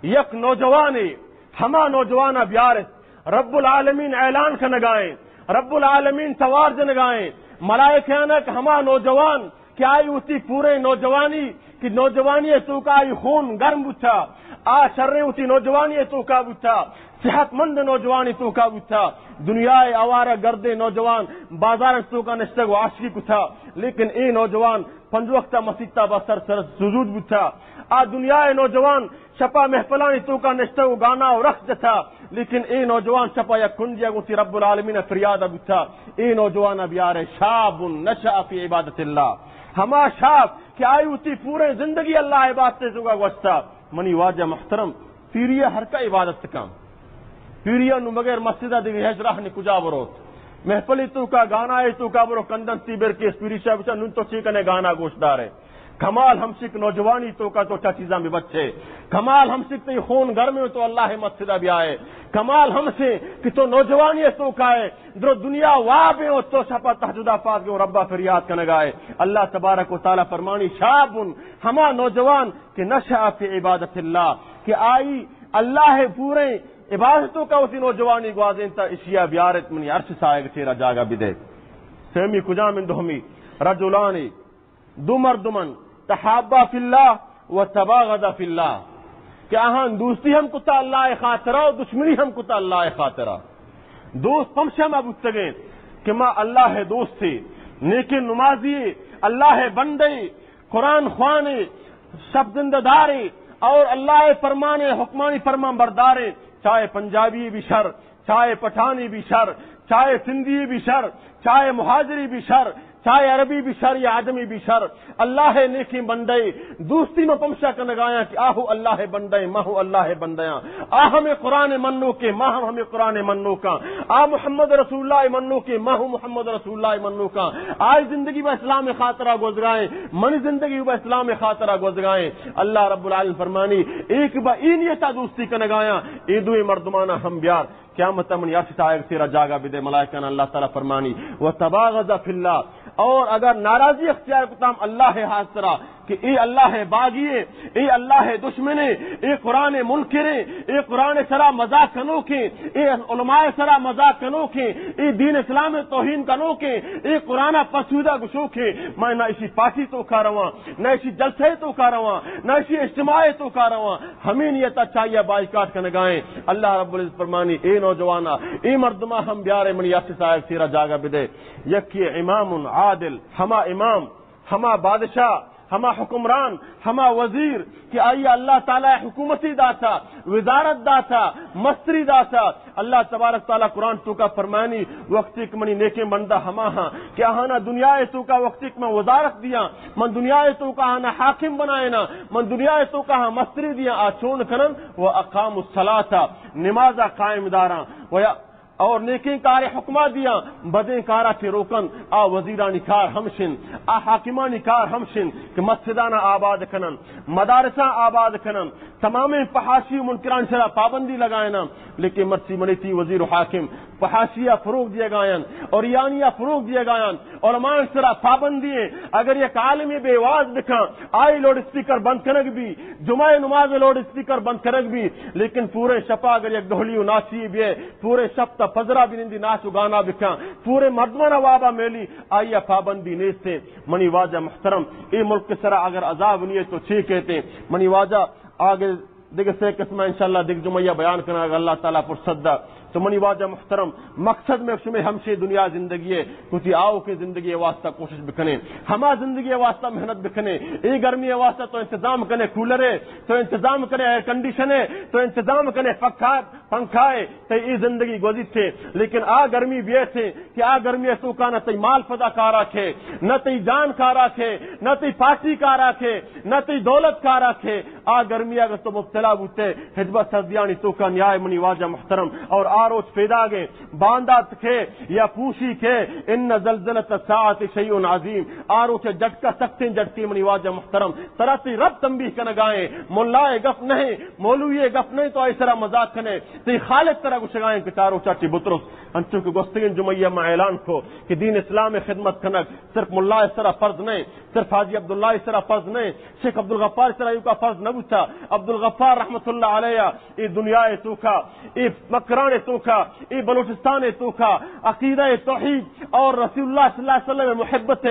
یک نوجوانے، ہما نوجوانا بیارت، رب العالمین اعلان کنگائیں، رب العالمین توار جنگائیں، ملائکہ آنک ہما نوجوان کہ آئی وتی پوریں نوجوانی کہ نوجوانی ء توکا آئی خون گرم بوتا، آ شریں وتی نوجوانی ء توکا بوتا، صحت مند نوجوانی توکا بوتا، دنیا ء آوارہ گردیں نوجوان بازار توکا نشتگ و عاشقی کتا، لیکن اے نوجوان پنج وقت مسیت با سر سر سجود بوتا۔ آ دنیا نوجوان شپا محفلانی توکا نشتہ و گانا و رقص جتا، لیکن اے نوجوان شپا یک کنڈیا گوتی رب العالمین فریاد بوتا۔ اے نوجوان بیارے، شاب نشأ فی عبادت اللہ، ہما شاب کہ آئی وتی پورے زندگی اللہ عبادت توکا گوستا۔ منی واجہ محترم، پیری ہر کا عبادت کن۔ پیری نو بغیر مسجد دیگہ ہچ راہ نی کجا بروت۔ محفلی توکا گانا اے توکا برو کندن تی بر کے پیری شاہ بچا نون تو چی کنے گانا گوش دارے۔ کمال ہمشک نوجوانی توکا تو چا چیزاں بے بچے۔ کمال ہمشک تی خون گرمے تو اللہ مسجد بیائے۔ کمال ہمشے کہ تو نوجوانی توکا ہے۔ درو دنیا واب ہے، تو شپا تہجد پاس گو ربا فریاد کنگائے۔ اللہ تبارک و تعالی فرمانی، شاب، ہما نوجوان کہ نشأ فی عبادت اللہ، کہ آئی اللہ پورے عبادتوں کا اسی نوجوانی گوازینتا، اشیا بیارت منی عرش سائے تیرا جاگہ بدے۔ سیمی کجام ان دومی؟ رجلانی، دو مردمن، تحابا فی اللہ و تباغضا فی اللہ، کہ آہان دوستی ہم کتا اللہ خاطرہ و دشمنی ہم کتا اللہ خاطرہ۔ دوست پمشہ ما بوتگیں کہ ما اللہ دوستے، نیکیں نمازی، اللہ بندے، قرآن خوانے، شب زندہ دارے اور اللہ فرمانے، حکمانی فرمان بردارے، چاہے پنجابی بھی شر، چاہے پٹھانی بھی شر، چاہے سندھی بھی شر، چاہے مہاجری بھی شر، چاہے عربی بھی شر یا آدمی بھی شر، اللہ نیکیں بندے، دوستی ما پمشا کنگایاں کہ آہو اللہ بندے، ما ہو اللہ بندیاں۔ آ ہمیں قرآن منو کے، ما ہم ہمیں قرآن منو کا۔ آ محمد رسول اللہ منو کے، ما ہو محمد رسول اللہ منو کا۔ آئی زندگی با اسلام خاطرہ گزرائیں، منی زندگی با اسلام خاطرہ گزرائیں۔ اللہ رب العالمین فرمانی، ایک با ای نیتا دوستی کنگایاں، اے دوئیں مردمانا ہم بیار۔ قیامت منی عرش تہا یک سیرا جاگہ بدے، ملائکان اللہ تعالی فرمانی، و تباغض فی اللہ، اور اگر ناراضی اختیار کتام اللہ ہاتھ سرا کہ اے اللہ باغی ہے، اے اللہ دشمن ہے، اے قرآن منکر ہے، اے قرآن سرا مذاق کنوکیں، اے علماء سرا مذاق کنوکیں، اے دین اسلام توہین کنوکیں، اے قرآن پسودہ گشوکیں، میں نہ اسی پارٹی توکا رواں، نہ اسی جلسے توکا رواں، نہ اسی اجتماع توکا رواں۔ ہمیں نیتا چاہیے بائیکاٹ کنگائیں۔ اللہ رب العزت فرمانی، اے نوجوانا، اے مردما ہم بیارے منی عرش سائے سیرا جاگہ بدے۔ یکی امام عادل، ہما امام، ہما بادشاہ، ہما حکمران، ہما وزیر کہ آئی اللہ تعالی حکومتی داتا، وزارت داتا، مستری داتا۔ اللہ تبارک تعالی قرآن توکا فرمانی، وقتی کہ منی نیکیں بندہ ہما ہاں کہ آہانا دنیا توکا وقتی کہ من وزارت دیاں، من دنیا توکا آہانا حاکم بنائینا، من دنیا توکا آہاں مستری دیاں، آ چون کنن؟ و اقام الصلاۃ، نمازا قائم داراں، و یا اور نیکیں کار حکما دیاں، بدیں کارا چہ روکن۔ آ وزیرانی کار ہمشن، آ حاکمانی کار ہمشن کہ مسجدانا آباد کنن، مدارساں آباد کنن، تمامیں فحاشی و منکرانی سرا پابندی لگائیناں۔ لیکن مرچی منی تی وزیر و حاکم فحاشیا فروغ دیگایاں، عریانیا فروغ دیگایاں، علماء سرا پابندی ہیں۔ اگر یک عالمی بے واز بکاں، آئی لوڈ اسپیکر بند کنگ بی، جمعہ نماز لوڈ اسپیکر بند کنگ بی، لیکن پورے شپا اگر یک ڈہلی و ناچی بیے، پورے شپ تا پزرا بنندی ناچ و گانا بکاں، پورے مردمانا وابا میلی، آئیا پابندی نیستیں۔ منی واجہ محترم، اے ملک سرا اگر عذاب نیے تو چے کہتے؟ منی واجہ آگے دگہ سے قسم انشاءاللہ دگہ جمعہ بیان کناں، اگر اللہ تعالی فرصت دا۔ تو منی واجہ محترم، مقصد میں شمے ہمشے دنیا زندگی ہے، کتی آؤکیں زندگی واسطہ کوشش بکنے، ہما زندگی واسطہ محنت بکنے۔ اے گرمی واسطہ تو انتظام کنے کولر ہے، تو انتظام کنے ایئر کنڈیشن ہے، تو انتظام کنے پکا، پنکھا ہے، تئی اے زندگی گوزیت ہے۔ لیکن آ گرمی بیت ہے کہ آ گرمی توکا نہ تئی مال پدا کارا کھے، نہ تئی جان کارا کھے، نہ تئی پارٹی کارا کھے، نہ تئی دولت کارا کھے۔ آ گرمی اگر تو مبتلا بوتے، ہچبر سردیانی توکا نیائے منی واجہ محترم، اور آ روچ پیداگے، باندات کھے یا پوشی کھے، ان زلزلۃ الساعۃ شیء عظیم۔ آ روچ جھٹکا سختیں جھٹکے منی واجہ محترم، ترا تئی رب تنبیہ کنگائیں، ملائے گپ نہیں، مولوی گپ نہیں، تو آئی سرا مذاق کنے، تئی خالق ترا گشگائیں کہ چاروچا چی بترس۔ انچو کہ گوستگیں جمعہ ما اعلان کو کہ دین اسلام خدمت کنگ صرف ملا سرا فرض نہیں، صرف حاجی عبداللہ سرا فرض نہیں، شیخ عبدالغفار سرا ایوکا فرض نہ بوتا۔ عبدالغفار رحمت اللہ علیہ اے دنیا توکا، اے مکران توکا، اے بلوچستان توکا عقیدہ توحید اور رسول اللہ صلی اللہ علیہ وسلم محبت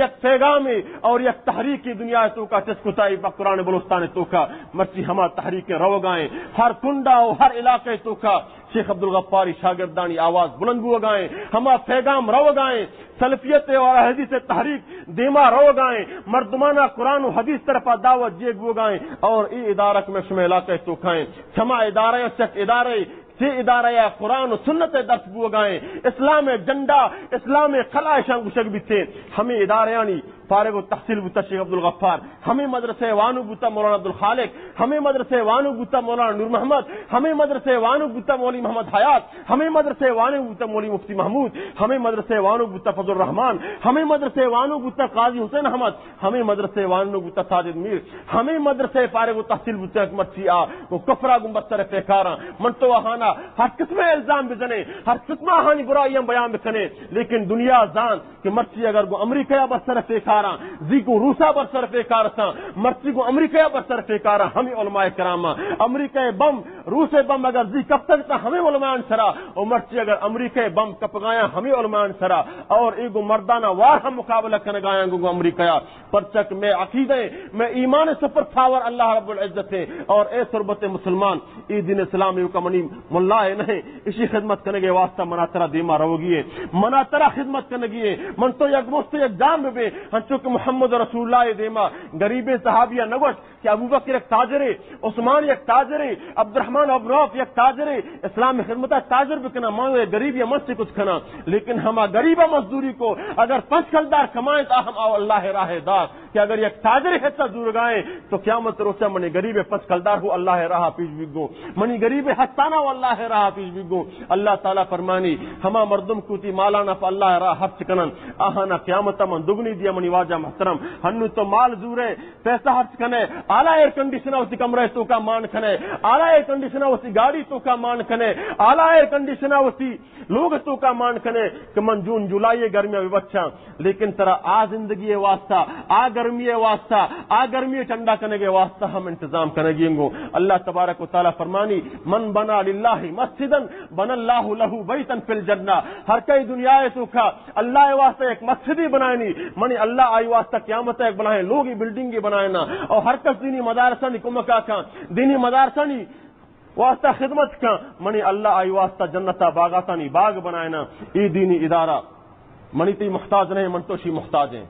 یک پیغام اور یک تحریک دنیا توکا چست کتا، اے مکران بلوچستان توکا مرچی ہما تحریک روگائیں، ہر کنڈا و ہر علاقے توکا شیخ عبدالغفاری شاگردانی آواز بلند بوگائیں، ہما پیغام روگائیں، سلفیت اور حدیث تحریک دیما روگائیں، مردمانا قرآن و حدیث طرفا دعوت دیگ بوگائیں، اور اے ادارک میں شمع علاقے توکائیں، شما ادارے چک ادارے چے ادارہ یا قرآن و سنت درس بوگائیں، اسلام جنڈا، اسلام قلعہ شان گشگ بیتے، ہمیں ادارے آنی فارغ و تحصیل بوتا شیخ عبدالغفار، ہمیں مدرسہ وانو بوتا مولانا عبدالخالق، ہمیں مدرسہ وانو بوتا مولانا نور محمد، ہمیں مدرسہ وانو بوتا مولوی محمد حیات، ہمیں مدرسہ وانو بوتا مولوی مفتی محمود، ہمیں مدرسہ وانو بوتا فضل الرحمان، ہمیں مدرسہ وانو بوتا قاضی حسین احمد، ہمیں مدرسہ وانو بوتا ساجد میر، ہمیں مدرسہ فارغ و تحصیل بوتا مرچی آ و کفرا گنبد سر پیکاراں۔ من تو آہانا ہر قسم الزام بزنے، ہر قسم آہانی برائیاں بیان بکنے، لیکن دنیا زان کہ مرچی اگر گوں امریکہ ء بر سر پیکاراں، زی گوں روس ء بر سر پیکار اتاں، مرچی گوں امریکہ ء بر سر پیکاراں ہمیں علماء کرام، امریکہ ء بم، روس ء بم اگر زی کپتگ تاں ہمیں علماء سرا، و مرچی اگر امریکہ ء بم کپگایاں ہمیں علماء سرا، اور اے گوں مردانہ وار ہم مقابلہ کنگایاں گوں، گوں امریکہ ء، پرچا کہ میں عقیدہ ہے، میں ایمان سپر پاور اللہ رب العزت ہے، اور اے تربت مسلمان، اے دین اسلام ایوکا منی ملا ء نہ، اشی خدمت کنگے واسطہ منا ترا دیما روگی ہے، منا ترا خدمت کنگی ہے۔ من تو یک مست یک جام بے، ہنچو کہ محمد رسول اللہ دیما غریبیں صحابیہ نہ گوشت کہ ابوبکر یک تاجرے، عثمان یک تاجرے، عبدالرحمن ابن عوف یک تاجرے، اسلام خدمت تاجر بکنا، ما یہ غریب یا مست کچھ کھنا، لیکن ہما غریبہ مزدوری کو اگر پنچ کلدار کمائیں تو ہم آؤ اللہ راہ دار۔ کہ اگر یک تاجر حصہ زورگائیں تو قیامت روچا منی غریب پنچ کلدار ہو اللہ راہ پیش بگو، منی غریب ہستانہ ہو اللہ راہ پیش بگو۔ اللہ تعالی فرمانی، ہما مردم کوتی مالانا پہ اللہ راہ خرچ کنن، آہانا قیامت من دگنی دیا۔ منی واجہ محترم، ہنو تو مال زورے، پیسہ خرچ کنے، اعلی ایئر کنڈیشن وتی کمرہ توکا مان کنے، اعلی ایئر کنڈیشن وتی گاڑی توکا مان کنے، اعلی ایئر کنڈیشن وتی لوگ توکا مان کنے کہ من جون جولائی گرمی بچاں، لیکن ترا آ زندگی واسطہ، آ گرمی واسطہ، آ گرمی ٹھنڈا کنگے واسطہ ہم انتظام کنگی انگو۔ اللہ تبارک و تعالی فرمانی، من بنا للہ مسجدا بنى الله له بيتا في الجنة۔ ہر کئی دنیا توکا اللہ واسطہ یک مسجدی بنائنی، منی اللہ آئی واسطہ قیامت یک بلاہیں لوگی بلڈنگی بنائنا۔ اور ہر کس دینی مدارسانی کمکا کن، دینی مدارسانی واسطہ خدمت کن، منی اللہ آئی واسطہ جنتا باغاتانی باغ بنائنا۔ اے دینی ادارہ منی تی محتاج نہیں، من تو شی محتاج ہیں۔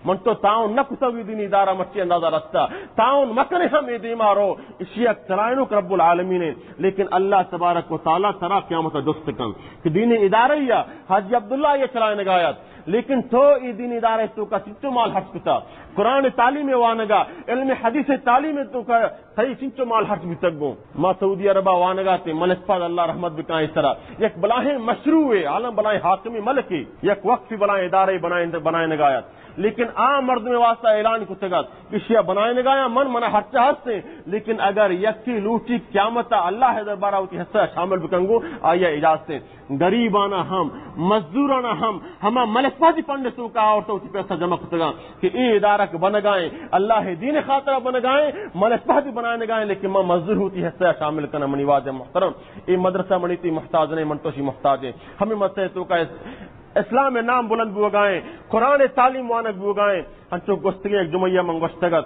من تو تعاون نہ کتگ، اے دینی ادارہ مرچی اندازہ رستا۔ تعاون مکنے ہم اے دیما رو، اشی یک چلائنوک رب العالمین ہیں۔ لیکن اللہ تبارک و تعالی ترا قیامت جست کن کہ دینی ادارہ یا حاجی عبداللہ یہ چلائنگایت، لیکن تو اے دینی ادارہ توکا چچو مال خرچ کتا؟ قرآن تعلیم وانگا، علم حدیث تعلیم توکا تئی چنچو مال خرچ بیتگ گوں؟ ما سعودی عربا وانگا تے، ملک فہد اللہ رحمت بکاں، اس طرح یک بلاہیں مشروع ہے، عالم بلاہیں حاکمی ملک ہے، یک وقفی بلاہیں ادارے بنائیں، بنائینگایت۔ لیکن عام مردم واسطہ اعلان کتگات کہ شیا بنائینگایا من، منا خرچہ ہستیں، لیکن اگر یکی لوٹی قیامتا اللہ دربارہ وتی حصہ شامل بکنگو، آیا اجازت ہے۔ غریبانا ہم، مزدورانا ہم، ہما ملک فہدی فنڈ توکا آورتا وتی پیسہ جمع کتگاں کہ اے ادارک بنگائیں، اللہ دین خاطرہ بنگائیں، ملک فہدی بنائینگائیں، لیکن ما مزدور ہوتی حصہ شامل کنا۔ منی واجہ محترم، اے مدرسہ منی تی محتاج نہیں، من تو شی محتاج ہیں۔ ہمیں مدرسہ توکا اس-، اسلام نام بلند بوگائیں، قرآن تعلیم وانگ بوگائیں۔ ہنچو گوستگیں یک جمعہ من گوشتگت،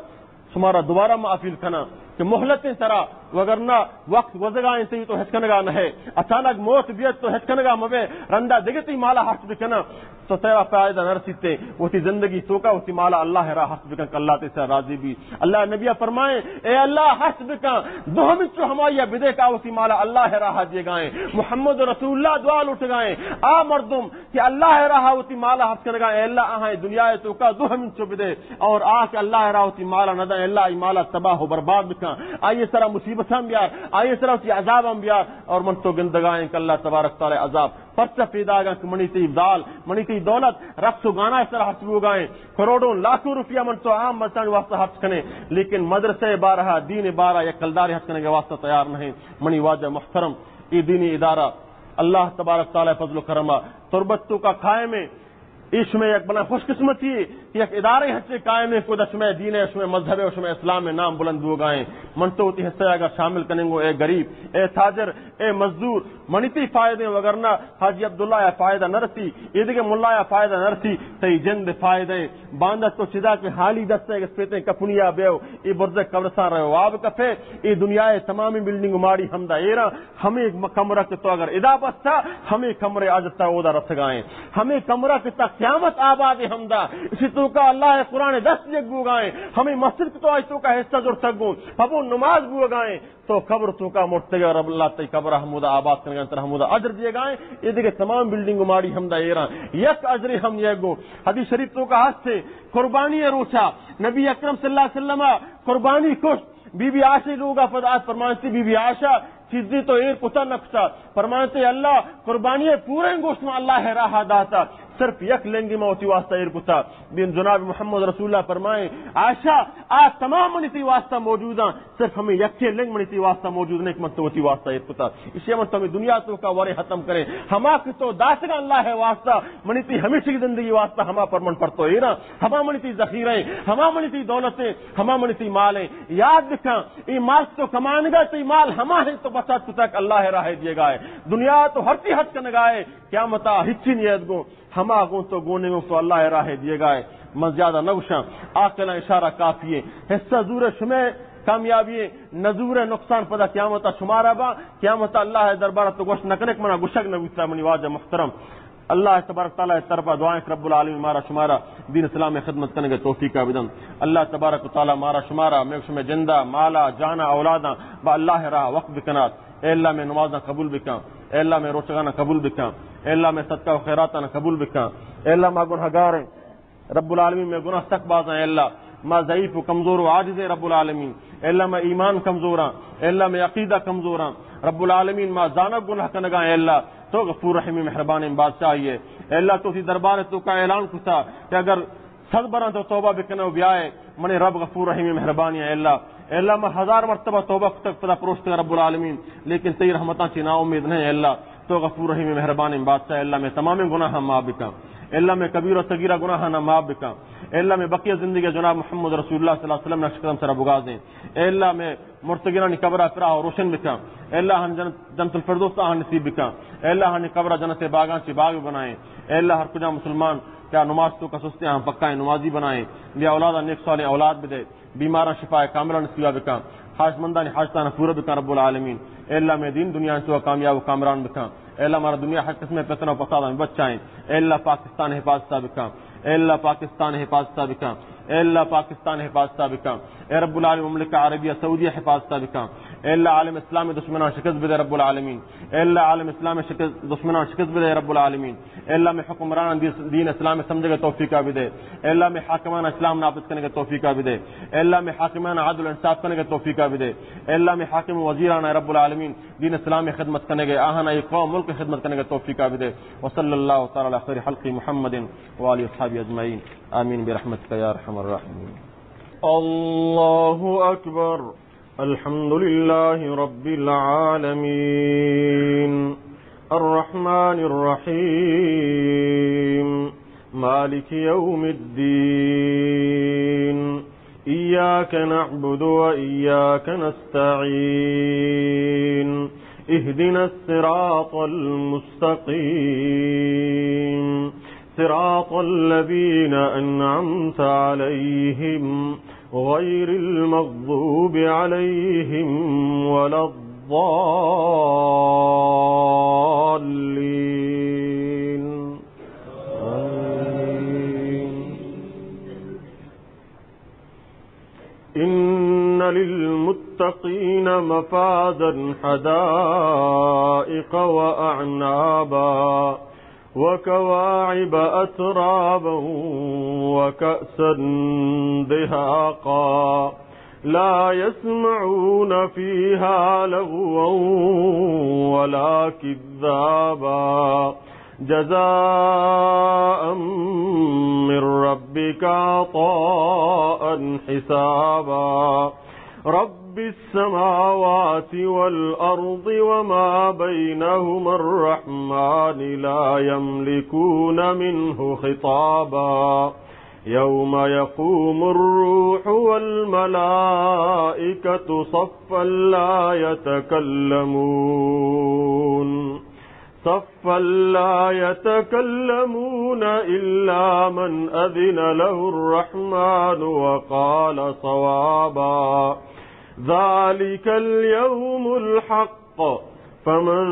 شمارا دوبارہ ما اپیل کناں کہ مہلت انت ترا، وگرنہ وقت گوزگا انت، تو ہچ کنگا نہ ہے۔ اچانک موت بیت تو ہچ کنگا مبے، رندا دگہ تی مالا ہرچ بکناں تو ترا فائدہ نہ رسیتے۔ وتی زندگی توکا وتی مالا اللہ راہ ہرچ بکن کہ اللہ تے سر راضی بی۔ اللہ نبی فرمائے، اے اللہ ہرچ بکن، دو ہمچو ہمایا بدے کا وتی مالا اللہ راہ دیگائیں۔ محمد رسول اللہ دعا لوٹگائیں۔ آ مردم کہ اللہ راہ وتی مالا ہرچ کنگا، اے اللہ آہاں دنیا توکا دو ہمچو بدے۔ اور آ کہ اللہ ء را وتی مالا نہ داں، اللہ ای مالا تباہ و برباد بکن، آئی سرا مصیبتاں بیار، آئی سرا وتی عذاباں بیار۔ اور من تو گندگائیں کہ اللہ تبارک تعالی عذاب پرچہ پیداگاں کہ منی تی دال، منی تی دولت رقص و گانا سرا خرچ بوگائیں، کروڑوں لاکھوں روپیہ من تو عام ملتانی واسطہ خرچ کنے، لیکن مدرسہ بارہا، دین بارہا یک کلدارے خرچ کنگے واسطہ تیار نہیں۔ منی واجہ محترم، اے دینی ادارہ اللہ تبارک تعالی فضل و کرما تربت توکا قائم ہے۔ اے شمئے یک بلاہیں خوش قسمتی کہ یک ادارے ہنچیں قائم ایں کہ اودا شمئے دین ءِ، شمئے مذہب ءِ، شمئے اسلام ءِ نام بلند بوگا ایں۔ من تو وتی حصہ ءَ اگر شامل کنیں گوں، اے غریب، اے تاجر، اے مزدور، منی تئی فائدہ ایں، وگرنہ حاجی عبداللہ ءَ فائدہ نہ رسی، اے دگہ ملا ءَ فائدہ نہ رسی، تئی جند ءِ فائدہ ایں۔ باندا تو چدا کہ حالی دست ءَ یک اسپیتیں کپنی ءَ بیئو، اے برز ءِ قبرستان روئے واب کپئے، اے دنیا ءِ تمامیں بلڈنگ ءُ ماڑی ہمدا ایراں، ہمے م-، کمرہ کہ تو اگر ادا بستا، ہمے کمرہ ءِ اجر ترا اودا رسگا ایں۔ ہمے کمرہ کہ تا قیامت آباد ایں ہمدا، اشی توکا اللہ ءِ قرآن ءِ درس دیگ بوگا ایں۔ ہمے مسجد کہ تو آئی توکا حصہ زرتگ گوں، پبو نماز بوگا ایں۔ تو قبر توکا مرتگے، رب اللہ تئی قبر ہمودا آباد کنگا ایں، ترا ہمودا اجر دیگا ایں۔ اے دگہ تمام بلڈنگ ءُ ماڑی ہمدا ایراں، یک اجرے ہم نیئے گوں۔ حدیث شریف توکا ہستے، قربانی ءِ روچا نبی اکرم صلی اللہ علیہ وسلم قربانی کشت۔ بی بی عائشہ لوگا پد آت، فرمانتی، بی بی عائشہ، چیزے تو ایر کتا نہ کتا؟ فرمانتے، اللہ، قربانی ءِ پوریں گوشت من اللہ ءِ راہ ءَ داتا، صرف یک لنگے من وتی واسطہ ایر کتا۔ بی جناب محمد رسول اللہ فرمائیں، عائشہ، آ تمام منی تئی واسطہ موجوداں، صرف ہمے یکے لنگ منی تئی واسطہ موجود نہ ایں کہ من تو وتی واسطہ ایر کتا۔ اشی ءَ من تو ہمے دنیا توکا ورے ختم کریں۔ ہما کہ تو داتگاں اللہ ءِ واسطہ، منی تئی ہمیشگی زندگی واسطہ، ہما پر من پر تو ایراں، ہما منی تئی ذخیرہ ایں، ہما منی تئی دولت ایں، ہما منی تئی مال ایں۔ یاد بکن، اے مال تو کمانگا، تئی مال ہما ایں تو بچت کتگ، اللہ ءِ راہ ءَ دیگا ئے۔ دنیا تو ہرچی ہرچ کنگا ئے، قیامتا ہچی نیت گوں، ہما گوں تو گون ایں گوں تو اللہ ءِ راہ ءَ دیگا ئے۔ من زیادہ نہ گوشاں، عاقلاں اشارہ کافی ایں۔ حصہ زورے شمئے کامیابی ایں، نہ زورے نقصان پدا قیامتا شمارا با۔ قیامتا اللہ ءِ دربارا تو گوشت نہ کنے کہ منا گوشگ نہ بوتا، منی واجہ محترم۔ اللہ تبارک تعالیٰ ءِ طرفا دعا ایں کہ رب العالمین مارا شمارا دین اسلام ءِ خدمت کنگ ءِ توفیق ءَ بدنت۔ اللہ تبارک و تعالیٰ مارا شمارا، مئے شمئے جندا، مالا، جانا، اولاداں با اللہ ءِ راہ وقف بکنات۔ اے اللہ مئے نمازاں قبول بکن۔ اے اللہ مئے روچگاناں قبول بکن۔ اے اللہ مئے صدقہ و خیراتاں قبول بکن۔ اے اللہ ما گناہگار ایں۔ رب العالمین مئے گناہ سک بازاں۔ اے اللہ ما ضعیف و کمزور و عاجز ایں رب العالمین۔ اے اللہ مئے ایمان کمزوراں۔ اے اللہ مئے عقیدہ کمزوراں۔ رب العالمین ما زانگ گناہ کنگاں۔ اے اللہ تو غفور رحیم مہربانیں بادشاہے ئے۔ اے اللہ تو وتی دربار ءِ توکا اعلان کتا کہ اگر صد براں تو توبہ بکنے و بیائے، منی رب غفور رحیم مہربانی ایں۔ اے اللہ، اے اللہ ما ہزار مرتبہ توبہ کتگ پدا پروشتگ رب العالمین، لیکن تئی رحمتاں چہ نا امید نہ ایں۔ اے اللہ تو غفور رحیم مہربانیں بادشاہ ئے۔ اے اللہ مئے تمامیں گناہاں معاف بکن۔ اے اللہ مئے کبیرہ و صغیرہ گناہاں معاف بکن۔ اے اللہ مئے بقیہ زندگی جناب محمد رسول اللہ صلی اللہ علیہ وسلم نقش قدم سرا بگوازیں۔ اے اللہ مئے مرتگینانی قبرا پراہ و روشن بکن۔ اے اللہ ہن جنت، جنت الفردوس آہاں نصیب بکن۔ اے اللہ ہنی قبرا جنت باغاں چی باغ بنائیں۔ اے اللہ ہر کجا مسلمان کہ آ نماز توکا سستیں آہاں پکائیں نمازی بنائیں۔ بے اولادا نیک صالح اولاد بدے۔ بیماراں شفا کاملہ نصیبا بکن۔ حاجتمندانی حاجتاں پورا بکن رب العالمین۔ اے اللہ مئے دین دنیا توکا کامیاب و کامران بکن۔ اے اللہ مارا دنیا ہر قسمیں فتنہ و فساداں بچائیں۔ اے اللہ پاکستان حفاظتا بکن۔ اے اللہ پاکستان حفاظتا بکن۔ اے اللہ پاکستان حفاظتا بکن۔ اے رب العالمین مملکہ عربیہ سعودیہ حفاظتا بکن۔ اے اللہ عالم اسلام دشمناں شکست بدے رب العالمین۔ اے اللہ عالم اسلام شکست، دشمناں شکست بدے رب العالمین۔ اے اللہ مئے حکمراناں دین، دین اسلام سمجھگ توفیقا بدے۔ اے اللہ مئے حاکماں اسلام نافذ کنگ توفیقا بدے۔ اے اللہ مئے حاکماں عدل و انصاف کنگ توفیقا بدے۔ اے اللہ مئے حاکم و وزیراں رب العالمین دین اسلام خدمت کنگ، آہاں اے قوم ملک خدمت کنگ توفیقا بدے۔ وصلی اللہ تعالیٰ علی خیر خلقہ محمد و آلہ اصحابہ اجمعین۔ آمین برحمتک یا ارحم الراحمین۔ اللہ اکبر۔ الحمد لله رب العالمين. الرحمن الرحيم. مالك يوم الدين. إياك نعبد وإياك نستعين. اهدنا الصراط المستقيم. صراط الذين أنعمت عليهم غير المغضوب عليهم ولا الضالين. آمين. إن للمتقين مفازا حدائق وأعنابا وكواعب أترابا وكأسا دهاقا. لا يسمعون فيها لغوا ولا كذابا. جزاء من ربك عطاء حسابا. رب السماوات والأرض وما بينهما الرحمن لا يملكون منه خطابا. يوم يقوم الروح والملائكة صفا لا يتكلمون، صفا لا يتكلمون إلا من أذن له الرحمن وقال صوابا. ذلك اليوم الحق، فمن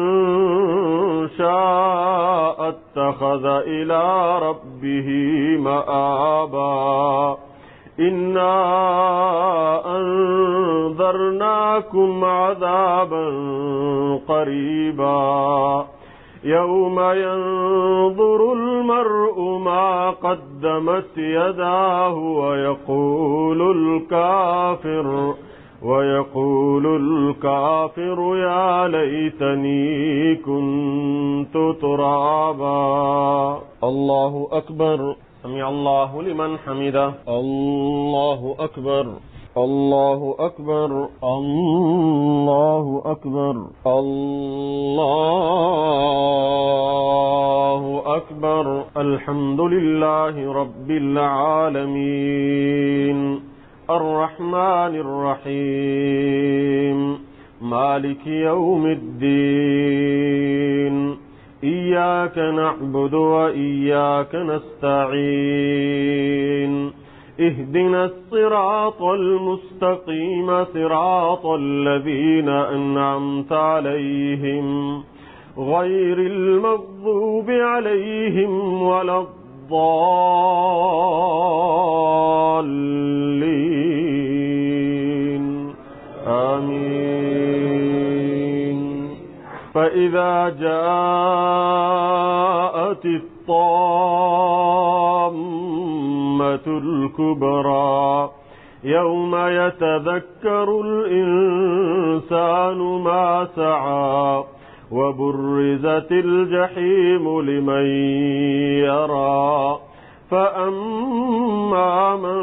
شاء اتخذ إلى ربه مآبا. إنا أنذرناكم عذابا قريبا. يوم ينظر المرء ما قدمت يداه ويقول الكافر، ويقول الكافر يا ليتني كنت ترابا. الله أكبر. سمع الله لمن حمده. الله أكبر. الله أكبر. الله أكبر. الله أكبر. الحمد لله رب العالمين. الرحمن الرحيم. مالك يوم الدين. إياك نعبد وإياك نستعين. اهدنا الصراط المستقيم، صراط الذين أنعمت عليهم، غير المغضوب عليهم ولا الضالين. آمين. فإذا جاءت الطامة الكبرى، يوم يتذكر الإنسان ما سعى، وبرزت الجحيم لمن يرى، فأما من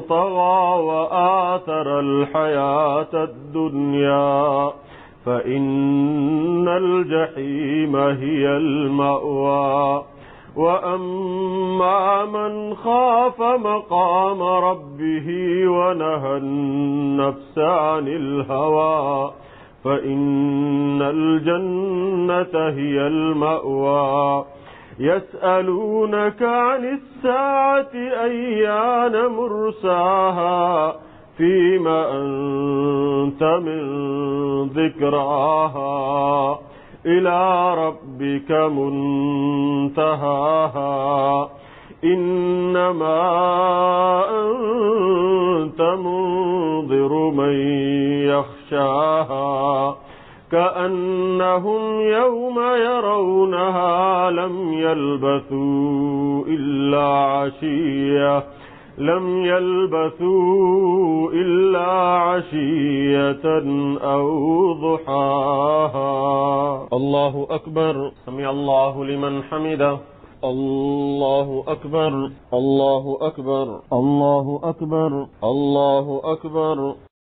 طغى وآثر الحياة الدنيا، فإن الجحيم هي المأوى. وأما من خاف مقام ربه ونهى النفس عن الهوى، فإن الجنة هي المأوى. يسألونك عن الساعة أيان مرساها، فيم أنت من ذكراها، إلى ربك منتهاها. إنما أنت منذر من يخشاها، كأنهم يوم يرونها لم يلبثوا إلا عشية، لم يلبثوا إلا عشية أو ضحاها. الله أكبر. سمع الله لمن حمده. الله أكبر. الله أكبر. الله أكبر. الله أكبر.